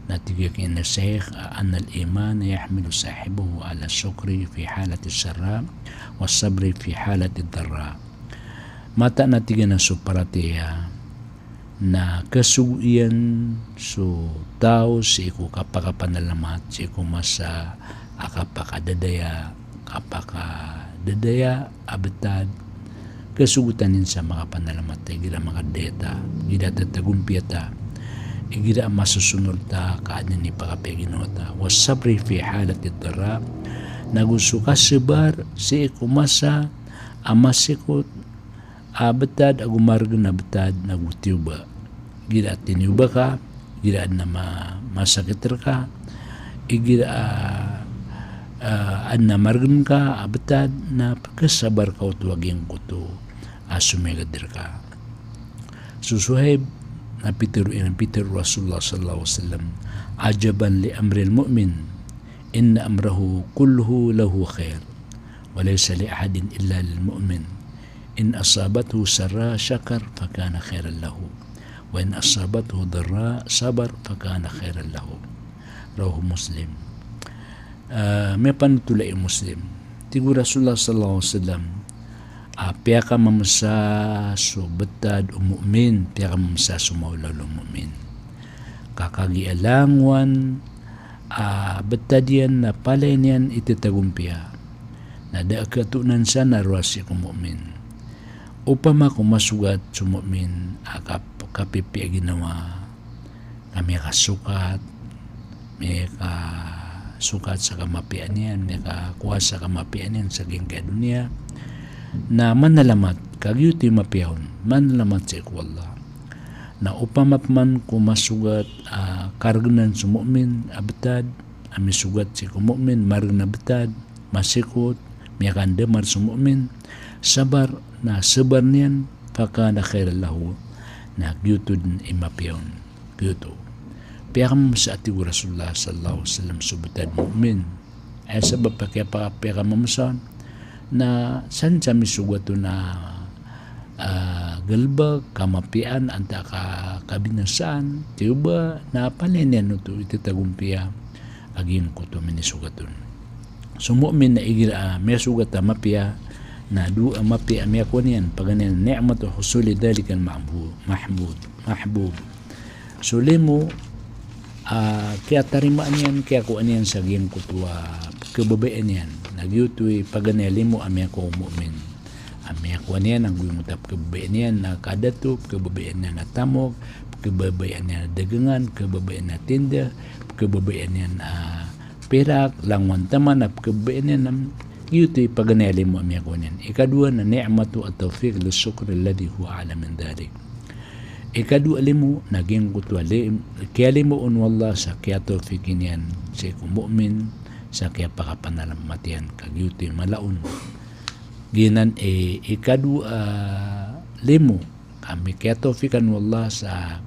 Na tig iyan ki ini Shaykh, anna al-iman yahmilu sahibahu ala shukri fi halati sarra, wa sabri fi halati darra. Mataan a tig iyan a so paratiyaya na kasogo iyan so taw sii ko kapakapanalamat sii ko masa a kapakadadaya, kapakadadaya a btad. Kasogo tano iyan sa makapanalamat ta igira makadadaya ta, igira tatagompiya ta, igira masosonor ta ka adn i pakapiya ginawa ta. Wa sabri fi halati darra, nago so kasabar sii ko masa a masikot a btad ago margn a btad, nago tiyoba. Igira tiniyoba ka, igira adn a ma-, masakit rka, igira, ah, ah, adn a margn ka a btad, na pkhasabar ka oto a giyangkoto a somiyagad rka. So Suhaib na pitharo iyan, pitharo o Rasulullah sallallahu alaihi wasallam, "Ajaban li amril mu'min, inna amrahu kulluhu lahu khair, wa laysa li ahadin illa lil mu'min. In asabathu sarra shakar fakana khairan lahu, wa in asabathu darra sabar fakana khairan lahu." Rawahu Muslim. Ah, miyapanothol i Muslim. Tig o Rasulullah sallallahu alaihi wasallam, ah, piyakamamsa so btad o mu'min, piyakamamsa so maolaola o mu'min. Ka kagiya langowan a btad iyan na palaya niyan i tatagompiya, na da a katonan sa na rowar sii ko mu'min. Opama ko masogat so mu'min a kap-, kapipiya ginawa, ka miyakasokat, miyakasokat sa kamapiya niyan, miyakakowa sa kamapiya niyan sa giyangkaya doniya, na manalamat, ka giyoto i mapiya on, manalamat sii ko Allah. Na opama pman ko masogat a kargnan so mu'min a btad, a misogat sii ko mu'min, margn a btad, masikot, miyakandamar so mu'min, sabar, na sabar niyan, fakana khairan lahu, na giyoto dn i mapiya on, giyoto. Piyakamamsa, tig o Rasulullah sallallahu alaihi wasallam, so btad mu'min. Aya sabap a kiyapa-, piyakamamsa on, na san sa misogat on a, ah, galbk, kamapiyaan, antaa ka kabinasaan, tiyoba, na palaya niyan oto i tatagompiya a giyangkoto a minisogat on. So mu'min na igira a miyasogat a mapiya, na dowa a mapiya a miyakowa niyan, paganay a ni'matu husuli dhalikal ma'bu-, mahbub, mahbub. So limo a kiyatarimaa niyan, kiyakowa niyan sa giyangkoto a pkhababayaan iyan. Na giyoto i paganay a limo a miyakowa o mu'min. A miyakowa niyan a giyangkoto a pkhababayaan iyan a kadato, pkhababayaan iyan a tamok, pkhababayaan iyan a dagangan, pkhababayaan iyan a tinda, pkhababayaan iyan a pirak, langowan taman a pkhababayaan iyan a, giyoto i paganay a limo a miyakowa niyan. Ikadowa na ni'matu at-tawfiq lis-shukri alladhi huwa a'la min dhalik. Ikadowa a limo na giyangkoto a li-, kiyalimoon o Allah sa kiyatawfiqi niyan sii ko mu'min sa kiyapakapanalamat iyan, ka giyoto i mala on. Giyanan i ikadowa a limo, ka mikiyatawfiqan o Allah sa,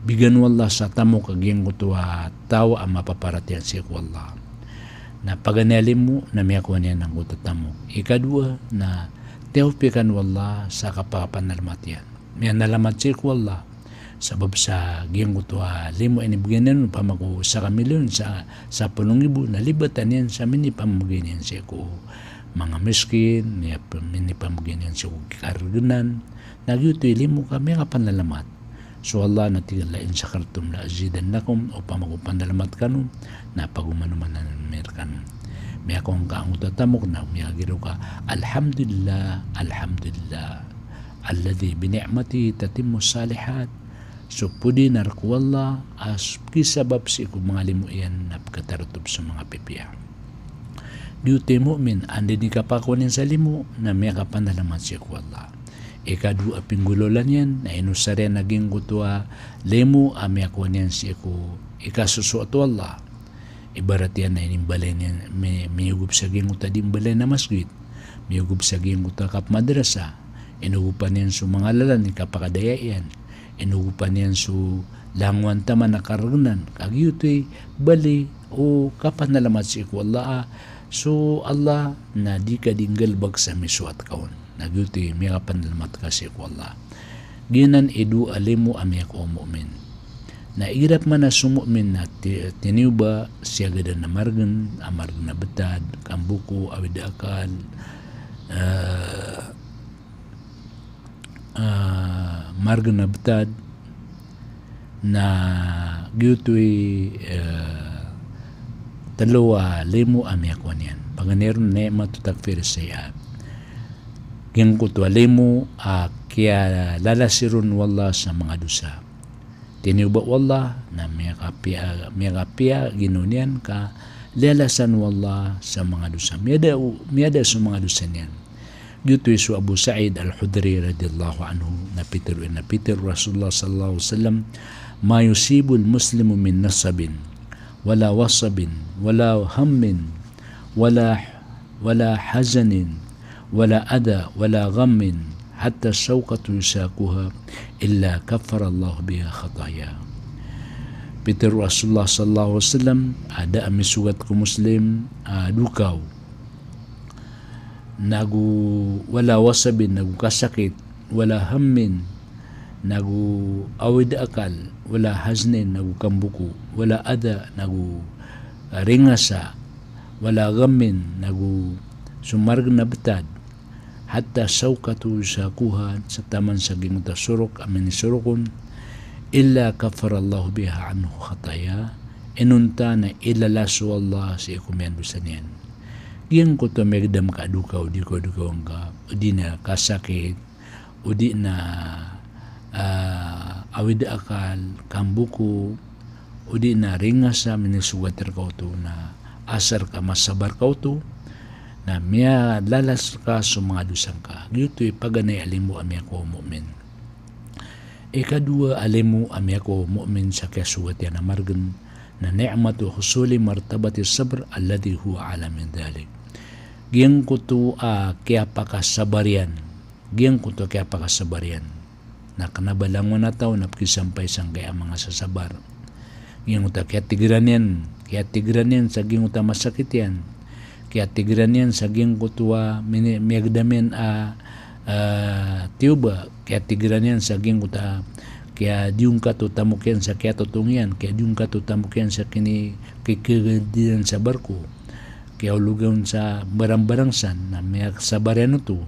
bigan o Allah sa tamok a giyangkoto a taw a mapaparatiyaya sii ko Allah. Na paganay a limo na miyakowa niyan angkoto a tamok. Ikadowa na tiyawfiqan o Allah sa kapakapanalamat iyan. Miyanalamat sii ko Allah. Sabap sa giyangkoto a limo a inibgay niyan, opama ko saka milyon sa, sapolo nggibo, na libatan iyan sa minipamgay niyan sii ko manga miskin, miyap-, minipamgay niyan sii ko kargnan. Na giyoto i limo ka miyakapanalamat. So Allah na tig iyan, "La in shakartum la azidannakum," opama ko pandalamat kano, na pagomanomanan ami rekano. Miyakowa ngka angkoto a tamok na miyagiraw ka, "Alhamdulillah, alhamdulillah, alladhi bi ni'matihi tatimmus salihat." So podinar ko Allah a s-, kisabap sii ko manga limo iyan na pekatarotop so manga pipiya. Giyoto i mu'min, anda i kapakakowa niyan sa limo, na miyakapandalamat sii ko Allah. Ikadowa a pinggolaola niyan, na inosar iyan a giyangkoto a limo a miyakowa niyan sii ko ikasosoat o Allah. Ibarat iyan na inimbalay niyan, mi-, miyogop sa giyangkoto a di mbalay na masgit, miyogop sa giyangkoto a kapmadrasa, inogopan iyan so manga lalan i kapakadaya iyan, inogopan iyan so langowan taman a karegenan, ka giyoto i bali o kapandalamat sii ko Allah a, so Allah na di ka di nggalebek sa misoat ka on. Na giyoto i miyakapandalamat ka sii ko Allah. Giyanan i dowa a limo a miyakowa o mu'min. Na igira pman a so mu'min na ti-, tiniyoba, siyagadan a maregen, a maregen a betad, kamboko, awid a akal, eh, ah, maregen a betad, na giyoto i, eh, telo a limo a miyakowa niyan. Paganay ron ni'matu takfir sayyi'at. Giyangkoto a limo a kiyalalas iron o Allah sa manga dosa. Tiniyoba o Allah, na miyakapiya, miyakapiya ginawa niyan ka lalasan o Allah sa manga dosa. Miyada o, miyada so manga dosa niyan. Giyoto i so Abu Sa'id Al-Khudri radhiyallahu anhu, na pitero iyan a pitero o Rasulullah sallallahu alaihi wasallam, "Ma yusibul muslima min nasabin, wala wasabin, wala hammin, wala, wala hazanin, wala adha, wala ghammin, hatta shawkatu yushakuha, illa kaffarallahu biha khataya." Pitero o Rasulullah sallallahu alaihi wasallam, a da a misogat ko Muslim a dokaw, nago wala wasabin, nago kasakit, wala hammin, nago awid a akal, wala haznin, nago kamboko, wala adha, nago, ah, ringasa, wala ghammin, nago so maregen a betad, hatta shawkatu yushakuha, sa taman sa giyangkoto a sorok a minisorok on, illa kaffarallahu biha anhu khataya, inonta na ilalas o Allah sii ko miyandosa niyan. Giyangkoto a miyagedam ka a dokaw, di ko dokaw ngka, o di na kasakit, o di na, ah, awid a akal, kamboko, o di na ringasa a minisogat reka oto, na asar ka masabar ka oto, na miyalalas reka so manga dosa ngka. Giyoto i paganay a limo a miyakowa o mu'min. Ikadowa a limo a miyakowa o mu'min sa kiyasogat iyan a maregen, na ni'matu husuli martabati sabr alladhi huwa a'la min dhalik. Giyangkoto a kiyapakasabar iyan, giyangkoto a kiyapakasabar iyan. Na kena ba langon a taw na pekisampay sangkaya a manga sasabar. Giyangkoto a kiyatigeran iyan, kiyatigeran iyan sa giyangkoto a masakit iyan. Kiyatigeran iyan sa giyangkoto a mini-, miyagedam iyan a, ah, tiyoba. Kiyatigeran iyan sa giyangkoto a kiyadiyongkat o tamok iyan sa kiyatotong iyan, kiyadiyongkat o tamok iyan sa kini-, kikegediran sa barko. Kiyaologan sa barangbarang san, na miyasabar iyan oto.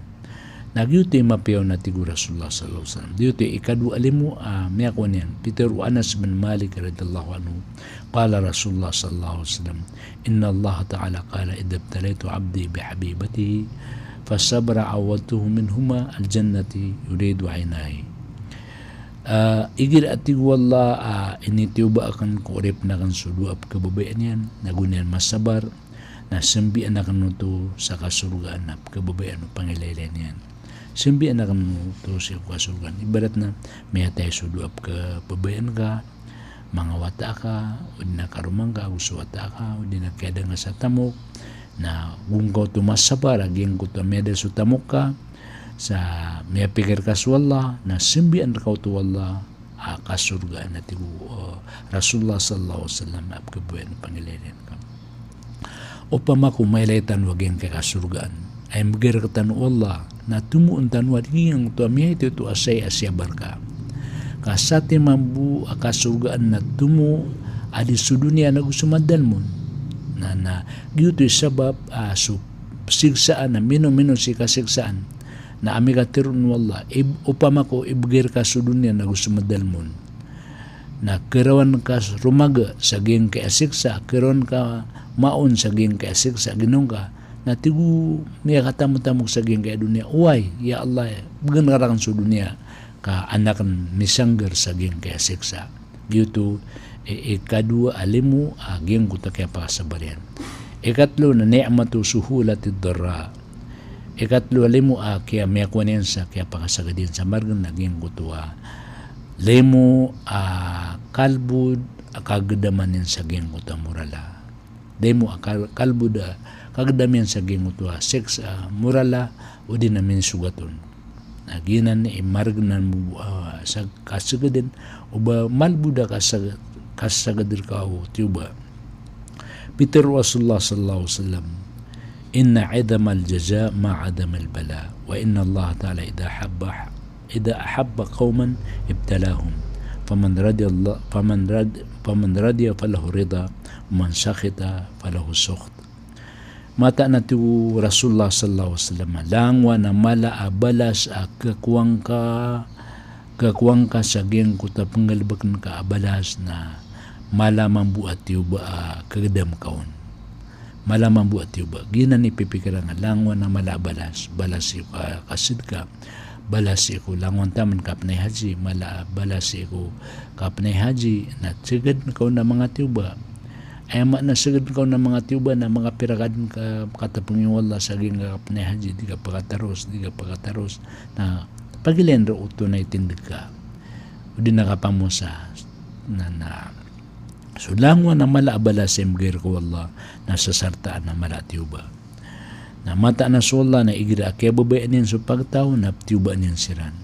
Na giyoto i mapiya on a tig o Rasulullah sallallahu alaihi wasallam. Giyoto i ikadowa a limo a miyakowa niyan. Pitero o Anas bin Malik radhiyallahu anhu, qala Rasulullah sallallahu alaihi wasallam, "Innallaha ta'ala qala idha ibtalaitu abdi bihabibatihi fasabara awwadtuhu minhuma aljannati yuridu ainaihi." Ah, igira a tig o Allah, ah, initiyoba aken ko oripen aken so dowa a pekebabayaan iyan, na go niyan masabar, na sembiyaan aken oto sa kasorgaan a pekebabayaan o pangilaylay niyan. Sembiyaan aken oto sa kasorgaan. Ibarat na miyatay so dowa a pekebabayaan ka, manga wata aka, o di na karoma ngka ago so wata aka, o di na kiyada ngka sa tamok, na go ngka oto masabar a giyangkoto a miyada so tamok ka, sa miyapikir ka so Allah, na sembiyaan reka oto o Allah, a kasorgaan a tig o, eh, Rasulullah sallallahu alaihi wasallam a pekebabayaan o pangilaylay niyan ka. Opama ko mailay tano a giyangkai a kasorgaan a imbegay rektano o Allah, na tomoon tano a di giyangkoto a miyaitoito a saya a siyabar ka. Ka satiman bo a kasorgaan na tomo a di so doniya nago so madalem on. Na, na giyoto i sabap a so siksaan a minomino si kasiksaan. Na amay ka teroon o Allah, ib-, opama ko ibegay reka so doniya nago so madalem on. Na karawan ka romaga sa giyangkaya siksa, karawan ka maon sa giyangkaya siksa, ginawa ngka. Na tig o miyakatamotamok sa giyangkaya doniya, oway, ya Allah, bgan ka rakn so doniya ka an akn misanggar sa giyangkaya siksa. Giyoto i, ikadowa a limo a giyangkoto a kiyapakasabar iyan. Ikatlo na ni'matu suhulatid darra. Ikatlo a limo a kiya, miyakowa niyan sa kiyapakasagad iyan sa margn na giyangkoto a limo a kalbod a kagdaman iyan sa giyangkoto a morala. Limo a kal-, kalbod a kagdam iyan sa giyangkoto a siksa a morala, odi na minisogat on. Na giyanan i margn anan bo, ah, sa kasagad iyan, o ba malbod a kasag-, kasagad rka o tiyoba. Pitharo o Rasulullah sallallahu alaihi wasallam, "Inna idhamal jaza ma idhamal bala, wa inna Allah ta'ala idha habba, idha ahabba qawman ibtalahum. Faman radiyallah, faman rad-, faman radiya falahu rida, wa man sakhita falahu sukht." Mataan a tig o Rasulullah sallallahu alaihi wasallam, langowan a mala a balas a kakowa ngka, kakowa ngka sa giyangkoto a pnggalbkn ka a balas na mala mambo a tiyoba a kagdam ka on. Mala mambo a tiyoba. Giyanan i pipikira ngka, langowan a mala a balas, balas sii ko kasadka, balas sii ko langowan taman kapnay haji, mala a balas sii ko kapnay haji, na sagad ka on a manga tiyoba. Aya maana sagad ka on a manga tiyoba na manga pira ka dn ka, katapngi o Allah sa giyangka kapnay haji, di ka pkataros, di ka pkataros. Na pagilayn roo oto na itindg ka. Odi na kapamosa. Na, na, so langowan a mala a balas a mbgay rka o Allah, na sasartaan a mala a tiyoba. Na mataan a so Allah na igira a kiyababayaan iyan so pagtaw na ptiyobaan iyan siran.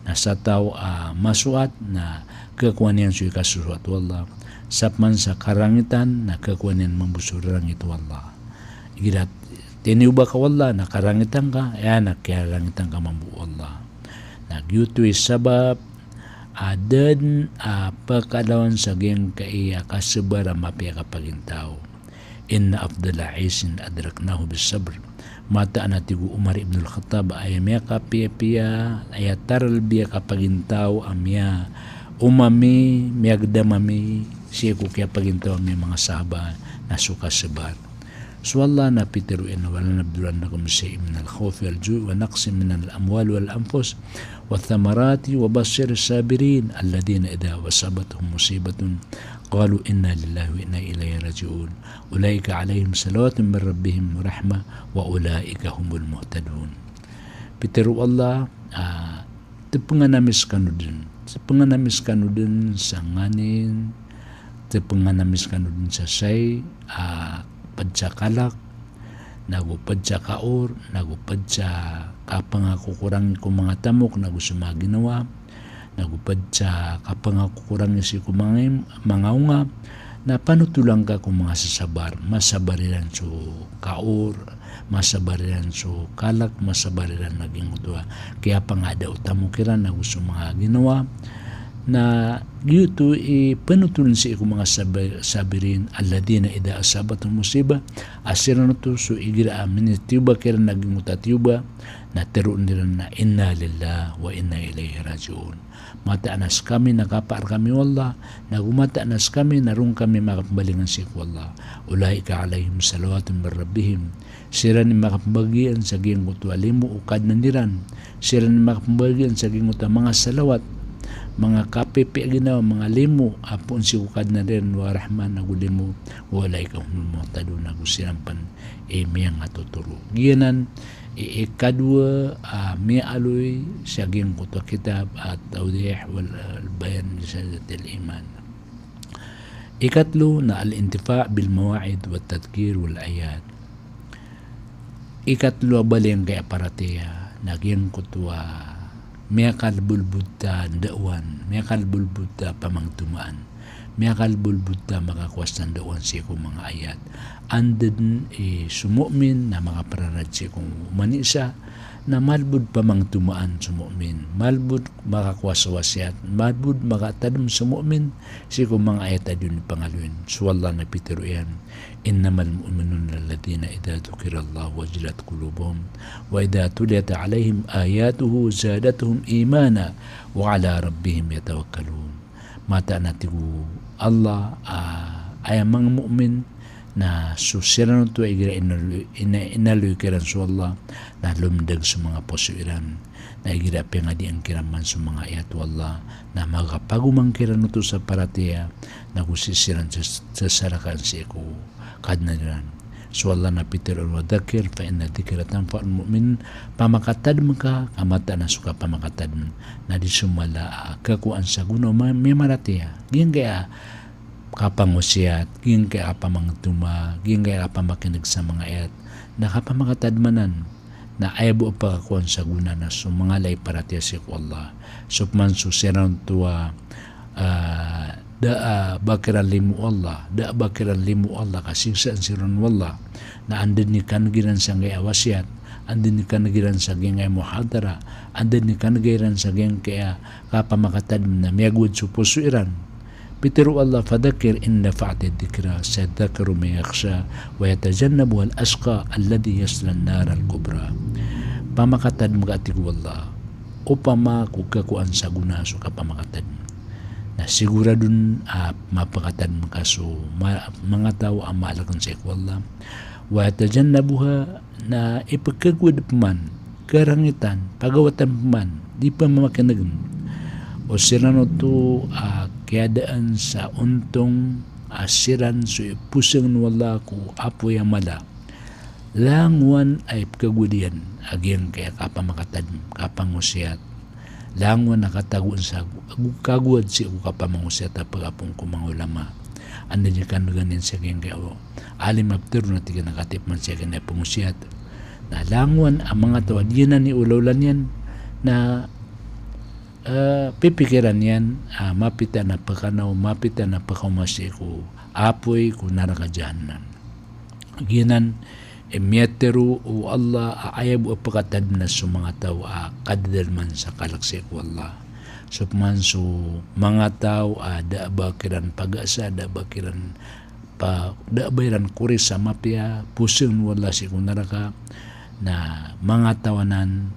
Na sa taw a masoat na kakowa niyan so ikasosoat o Allah. Sa pman sa karangitan na kakowa niyan mambo so rarangit o Allah. Igira tiniyoba ka o Allah na karangitan ka, aya na kiyarangitan ka mambo o Allah. Na giyoto i sabap a da dn a pkalawan sa giyangkaya kasabar a mapiya a kapagintaw. Inna afdala ishin adraknahu bis sabr. Mataan a tig o Umar ibn al-Khattab, aya miyakapiyapiya, aya taralbi a kapagintaw a miyaoma ami, miyagdam ami sii ko kiyapagintaw ami a manga sahaba na so kasabar. So Allah na pitharo iyan, "Wa lanabluwannakum bi shay'in minal khawfi wal ju'i wa naqsin minal amwali wal anfus wath thamarati wa bashshiris sabirin, alladhina idha asabathum musibatun qalu inna lillahi wa inna ilayhi raji'un. Ulaika alayhim salawatun min rabbihim wa rahmah wa ulaika humul muhtadun." Pitharo o Allah, ah, tpngan ami skano dn. Tpngan ami skano dn sa nganin, tpngan ami skano dn sa shayi, ah, pd sa kalk, nago pd sa kaor, nago pd sa kapangakokorangi ko manga tamok, nago so manga ginawa, nago pd sa kapangakokorangi sii ko manga im-, manga onga, na panotolan ka ko manga sasabar, masabar iran so kaor, masabar iran so kalk, masabar iran a giyangkoto a kiyapangada o tamok iran nago so manga ginawa. Na giyoto i panotolan sii ko manga sab-, sabirin, alladhina idha asabathum musibah, a siran oto so igira a minitiyoba kiran a giyangkoto a tiyoba, na tharoon iran a inna lillahi wa inna ilayhi raji'un. Mataan a skami na kapakar kami o Allah, nago mataan a skami na roo kami makapmbalingan sii ko Allah. Ulaika alayhim salawatun min rabbihim. Siran i makapmbagian sa giyangkoto a limo o Kadnan iran. Siran i makapmbagian sa giyangkoto a manga salawat, manga kapipiya a ginawa, manga limo a poon sii ko Kadnan iran, wa rahmah, nago limo, wa ulaika humul muhtadun, nago siran pn i miyangatotoro. Giyanan i, ikadowa a miyaaloy sa giyangkoto a kitab a Tawdih wal, ah, Bayan li Shahadatil Iman. Ikatlo na al-intifa' bil mawa'id wat tadhkir wal ayat. Ikatlo a bali angkaya paratiyaya na giyangkoto a miyakalbolbod ta ndaowan, miyakalbolbod ta pamangtomaan, miyakalbolbod ta makakowa sa ndaowan sii ko manga ayat. Anda dn i so mu'min na makaprarad sii ko oman i isa, na malbod pamangtomaan so mu'min, malbod makakowa sa wasiyat, malbod makatadm so mu'min sii ko manga ayat a di on pangaloyin. So Allah na pitharo iyan, "Innamal mu'minuna alladhina idha dhukirallahu wajilat qulubuhum, wa idha tuliyat alayhim ayatuhu zadatuhum imana, wa ala rabbihim yatawakkalun." Mataan a tig o Allah, ah, aya manga mu'min na so siran oto a igira inaloy, ina-, inaloy kiran so Allah, na lomdag so manga poso iran. Na igira piyangadian kiran man so manga ayat o Allah, na makapagomang kiran oto sa paratiyaya, na go sii siran sa-, sasarakan sii ko Kadnan iran. So Allah na pitharo iyan, "Wa dhakkir fa inna dhikra tanfa'ul mu'minin." Pamakatadm ka, ka mataan a so kapamakatadm na di so mala a kakowaan sa gona o ma-, miyamaratiyaya. Giyangkaya kapangosiyat, giyangkaya kapamangtoma, giyangkaya kapamakineg sa manga ayat, na kapamakatadm anan. Na aya bo a pakakowaan sa gona na so manga lay paratiyaya sii ko Allah. So pman so siran oto a, ah, da a ba kiran limo o Allah, da a ba kiran limo o Allah ka siksaan siran o Allah. Na anda dn i kaneg iran sa giyangkaya wasiyat, anda dn i kaneg iran sa giyangkaya muhadara, anda dn i kaneg iran sa giyangkaya kapamakatadm na miyagowad so poso iran. Pitharo o Allah, "Fadhakkir in nafa'ati dhikra, sayadhakkaru man yakhsha, wa yatajannabuhal ashqa, alladhi yaslan naral kubra." Pamakatadm ka, tig o Allah, opama ko kakowaan sa gona so kapamakatadm. Na sigorado dn a mapakatadm ka so ma-, manga taw a maalkn sii ko Allah. Wa yatajannabuha, na ipkhagowad pman, karangitan, pagawatan pman, di pman mamakineg o siran oto a kiyadaan sa ontong a siran so iposng o Allah ko apoy a mala. Langowan a ipkhagowad iyan a giyangkaya kapamakatadm, kapangosiyat. Langowan a katagoan sa go-, kagowad sii ko kapamangosiyat a pagapong ko manga ulama. Anda dn i kaneg iyan sa giyangkaya alim a pitharo na tig iyan a katip man sa giyangkaya pangosiyat. Na langowan a manga taw a di anan i olaola niyan na, eh, pipikiran iyan a mapita na pkhanaw, mapita na pkhaoma sii ko apoy ko naraka jahannam. Giyanan i miyatharo o Allah a aya bo a pakatadm na so manga taw a kadadalman sa kalk sii ko Allah. So pman so manga taw a da a ba kiran pagasa, da a ba kiran pa, da a ba iran kori sa mapiya, posng o Allah sii ko naraka, na manga taw anan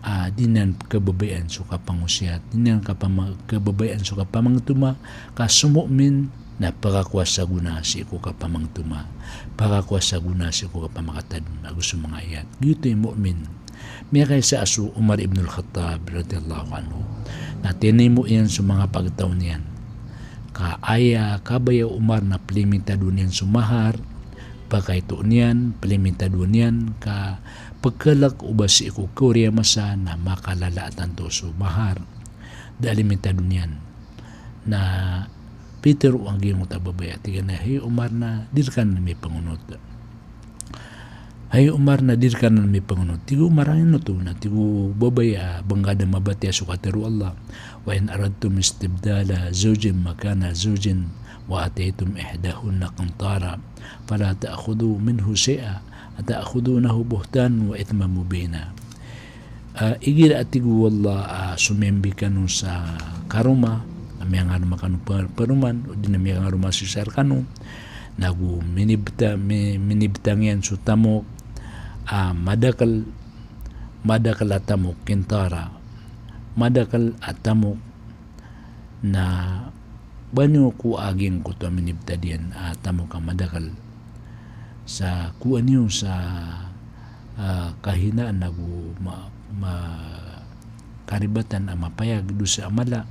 a di niyan kababayaan so kapangosiyat, di niyan kapama-, kababayaan so kapamangtoma, ka so mu'min na pakakowa sa gona sii ko kapamangtoma, pakakowa sa gona sii ko kapamakatadm ago so manga ayat. Giyoto i mu'min. Miyakaisa a so Umar ibn al-Khattab radhiyallahu anhu. Na tinimo iyan so manga pagtaw niyan. Ka aya kabaya o Umar na plimitadowan iyan so mahar, pakaito niyan, plimitadowan iyan, ka pkhalk o ba sii ko kaori a masa na makalala a tanto so mahar. Da a limitado niyan. Na pitharo a giyangkoto a babay a tig iyan a, "Hay Umar, na di rka nan mipngonot. Hay Umar, na di rka nan mipngonot." Tig o Umar a, "Ino oto?" Na tig o babay a, "Bangkada mabatiya so katharo o Allah, wa in aradtum istibdala zawjin makana zawjin wa ataytum ihdahunna qintara, fala ta'khudhu minhu shay'a, ata'khudhunahu buhtanan wa ithman mubina." Ah, igira a tig o Allah, ah, somiyambing kano sa karoma, na miyangaroma kano pa-, paroman, odi na miyangaroma sii sa rkano, na go minibta-, mi-, minibtang iyan so tamok, ah, madakl, madakl a tamok, qintara, madakl a tamok, na ba niyo ko aging koto a minibtad iyan a tamok a madakl. Sa kowaa niyo sa, ah, kahinaan ago ma-, ma-, karibatan a mapayag, dosa a mala.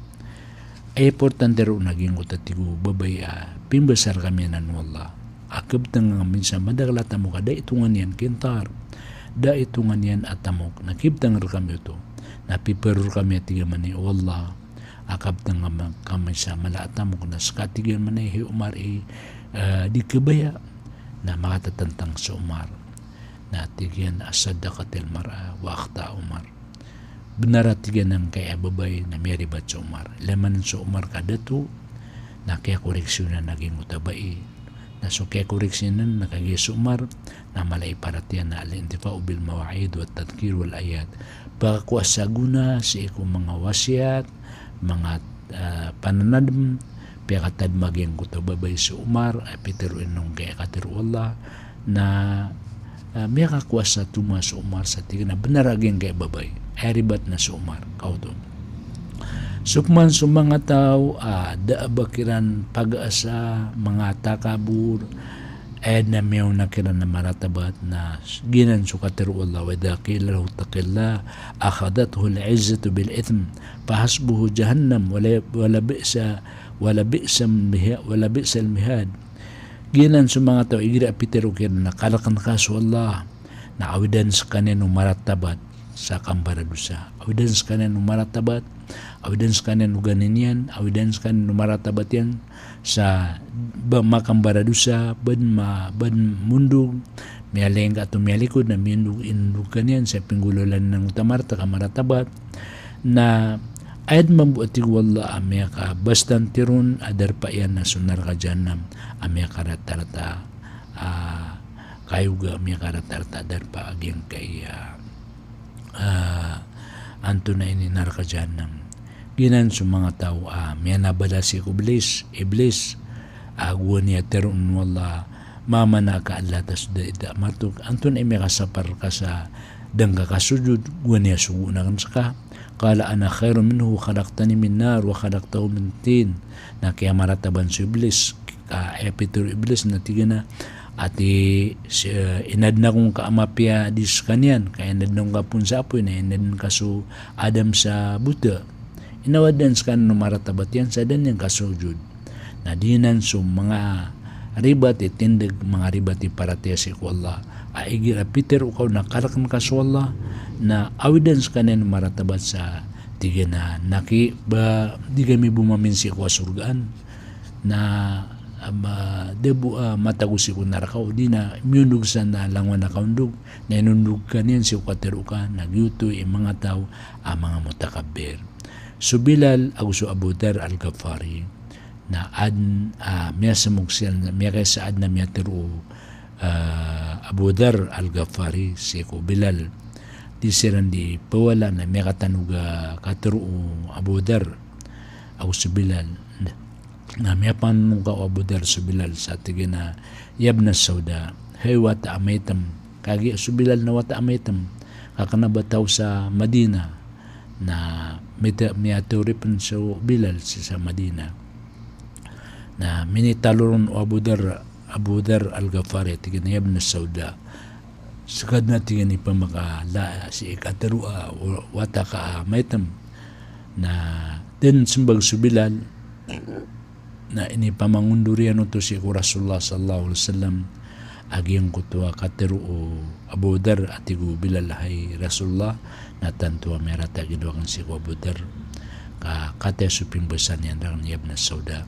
Aya importante roo na giyangkoto a tig o babay a, pimbasar kami anan o Allah a kabtang kami sa madakl a tamok a da itongan iyan qintar, da itongan iyan a tamok, na kibtang rkami oto. Na piparo rkami a tig iyan mambo o Allah a kabtang kami sa mala a tamok, na ska tig iyan mambo, hay Umar, i, eh, di kabaya. Na makatatantang so Umar. Na tig iyan a, "Saddaqatil mar'a wa akhta'a Umar." Bnar a tig iyan angkaya a babay na miyaribat so Umar. Ilay man so Umar ka dato, na kiyakoreksyonan a giyangkoto a bai. Na so kiyakoreksyonan na kagiya so Umar, na mala i paratiyaya na al-intifa'u bil mawa'id wat tadhkir wal ayat. Pakakowa sa gona sii ko manga wasiyat, manga, ah, pananadm, piyakatadm a giyangkoto a babay so Umar, a pitharo iyan angkaya a katharo o Allah, na, ah, miyakakowa sa toma so Umar sa tig iyan a bnar a giyangkaya a babay. Aya ribat na so Umar, kaoto. So pman so manga taw a da a ba kiran pagaasa, manga takabur, aya na miyaona kiran a maratabat na giyanan so katharo o Allah, "Wa idha qila lahu ittaqillah akhadhathul izzatu bil ithm, fahasbuhu jahannam, wala, wala bi'sa, wala bi'sa miha-, wala bi'sal mihad." Giyanan so manga taw, igira a pitharo kiran a kalkn ka so Allah, na awidan skaniyan o maratabat sa kambaradosa. Awidan skaniyan o maratabat, awidan skaniyan o ganin iyan, awidan skaniyan o maratabat iyan sa ba-, makambaradosa, bad ma-, bad mondog, miyalingka ato miyalikod na miyondog, inondog ka niyan sa pinggolalan iyan o tamarta ka maratabat. Na aya dn mambo a tig o Allah a miyakabastan tiron a darpa iyan na so naraka Jahannam a miyakaratarata, ah, kayoga, miyakaratarata a darpa a giyangkai a, ah, antonaa ini, naraka Jahannam. Giyanan so manga taw a miyanabalas sii ko Iblis, Iblis, a gowani a tharoon o Allah, "Ma mana'aka alla tasjuda idh amartuk?" Antonaa i miyakasapar ka sa da ngka kasojod, gowani a sogoon akn ska? Qala ana khairun minhu khalaqtani min nar wa khalaqtahu min tin. Na kiyamarataban so Iblis, ka aya pitharo o Iblis na tig iyan a, ati, si, eh, inadn ako ngka a mapiya di skaniyan, ka inadn ako ngka pn sa apoy, na inadn ka so Adam sa bota. Inawadan skaniyan o maratabat iyan sa da niyan kasojod. Na giyanan so manga ribat i tindg, manga ribat i paratiyaya sii ko Allah. A igira pitharo ka on a kalkn ka so Allah, na awidan skaniyan o maratabat sa tig iyan a, na ki ba di kami bo mamin sii ko sorgaan, na, ah, ma-, da bo, ah, matago sii ko naraka, odi na miyondog sa na langowan a kaondog, na inondog ka niyan sii ko katharo ka, na giyoto i manga taw a manga mutakabbir. So Bilal ago so Abu Dharr Al-Ghifari, na adn, ah, miyasmok siran, miyakaisa adn a miyatharo o, ah, Abu Dharr Al-Ghifari sii ko Bilal. Di siran di pawala na miyakatanog a katharo o Abu Dharr ago so Bilal. Na miyapanonongka o Abu Dharr so Bilal sa tig iyan a, "Ya ibna sauda, hay wata a maitm." Kagiya so Bilal na wata a maitm, ka kna ba taw sa Madina, na mita-, miyatharo pn so Bilal sii sa Madina. Na minitalo ron o Abu Dharr, Abu Dharr Al-Ghifari, tig iyan a, "Ya ibna sauda." Ska dn a tig iyan i pamakala sii katharo a wata ka a maitm. Na da dn smbag so Bilal, na inipamangondor iyan oto sii ko Rasulullah sallallahu alaihi wasallam a giyangkoto a katharo o Abu Dharr a tig o Bilal, "Hay Rasulullah, na tanto a miyarata a ginawa akn sii ko Abu Dharr, ka katii so pimbasa niyan rakn, ya ibna sauda."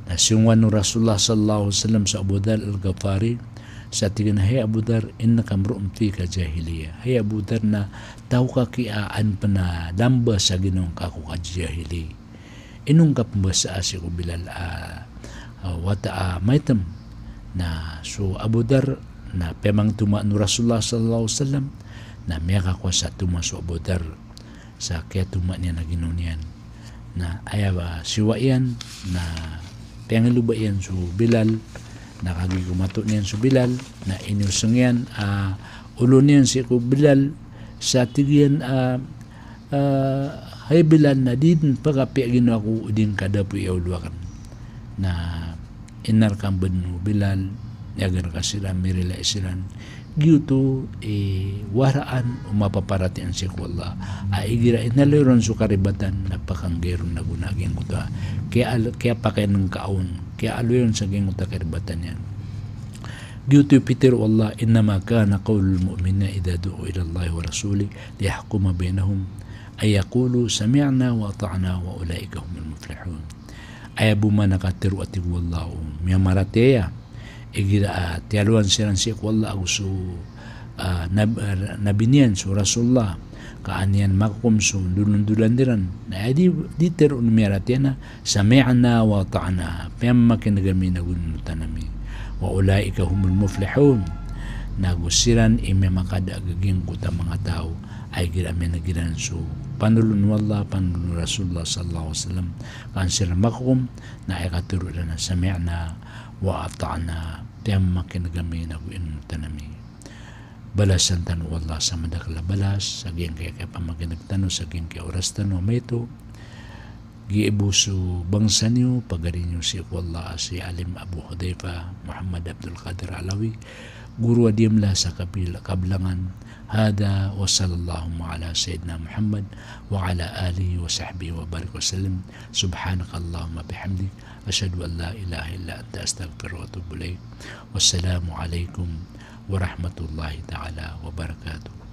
Na siyongan o Rasulullah sallallahu alaihi wasallam so Abu Dharr Al-Ghifari, sa tig iyan a, "Hay Abu Dharr, innaka imru'un fika jahiliyyah." Hay Abu Dharr, na taw ka ki a an pn a lamba sa ginawa ngka ko kajahili. Ino ngka pmbasa sii ko Bilal a, a, wata a maitm? Na so Abu Dharr, na piyamangtoma o Rasulullah sallallahu alaihi wasallam, na miyakakowa sa toma so Abu Dharr sa kiyatoma niyan a ginawa niyan. Na aya ba siyowa iyan, na piyangiloba iyan so Bilal, na kagiya ko mato niyan so Bilal, na inosng iyan a olo niyan sii ko Bilal, sa tig iyan a, a, "Hay Bilal, na di dn pakapiya ginawa ko o di ngka dapoy a olo akn." Na inarkam bn o Bilal, niyagarka siran, mirilai siran. Giyoto i waraan o mapaparatiyaya sii ko Allah a igira inaloy ron so karibatan na pakanggay ron a gona giyangkoto a kiya-, kiyapakainngka on, kiyaaloy on sa giyangkoto a karibatan iyan. Giyoto i pitharo o Allah, "Innama kana qawlal mu'minina idha du'u ilallahi wa rasulihi liyahkuma baynahum an yaqulu sami'na wa ata'na wa ulaika humul muflihun." Aya bo man a katharo, a tig o Allah, o miyamaratiyaya, igira a tiyalowan siran sii ko Allah ago so, a, nab-, a, nabi niyan so Rasulullah, ka an iyan makakom so ndolondolan iran. Na aya di, di tharoon o miyaratiyaya na, "Sami'na wa ata'na." Piyamakin'g ami nago inonotan ami. "Wa ulaika humul muflihun." Nago siran i miyamakada a giyangkoto a manga taw a igira a miyan'g iran so panolon o Allah, panolon o Rasulullah sallallahu alaihi wasallam, ka an siran makakom, na aya katharo iran na, "Sami'na wa ata'na." Piyamakin'g ami nago inonotan ami. Balasan tano o Allah sa madakl a balas sa giyangkai a kiyapamakin'g tano, sa giyangkai a oras tano a maito. Giya bo so bangsa niyo, pagari niyo sii ko Allah a si Alim Abu Hudhaifa Muhammad Abdul Qadir Alawi, goro a di mala sa kabil-, kablangan. Hadha wa sallallahu ala sayyidina Muhammad wa ala alihi wa sahbihi wa barik wa sallim. Subhanakallahumma bihamdik. Ashhadu an la ilaha illa anta, astaghfiruka wa atubu ilaik. Wassalamu alaikum warahmatullahi ta'ala wabarakatuh.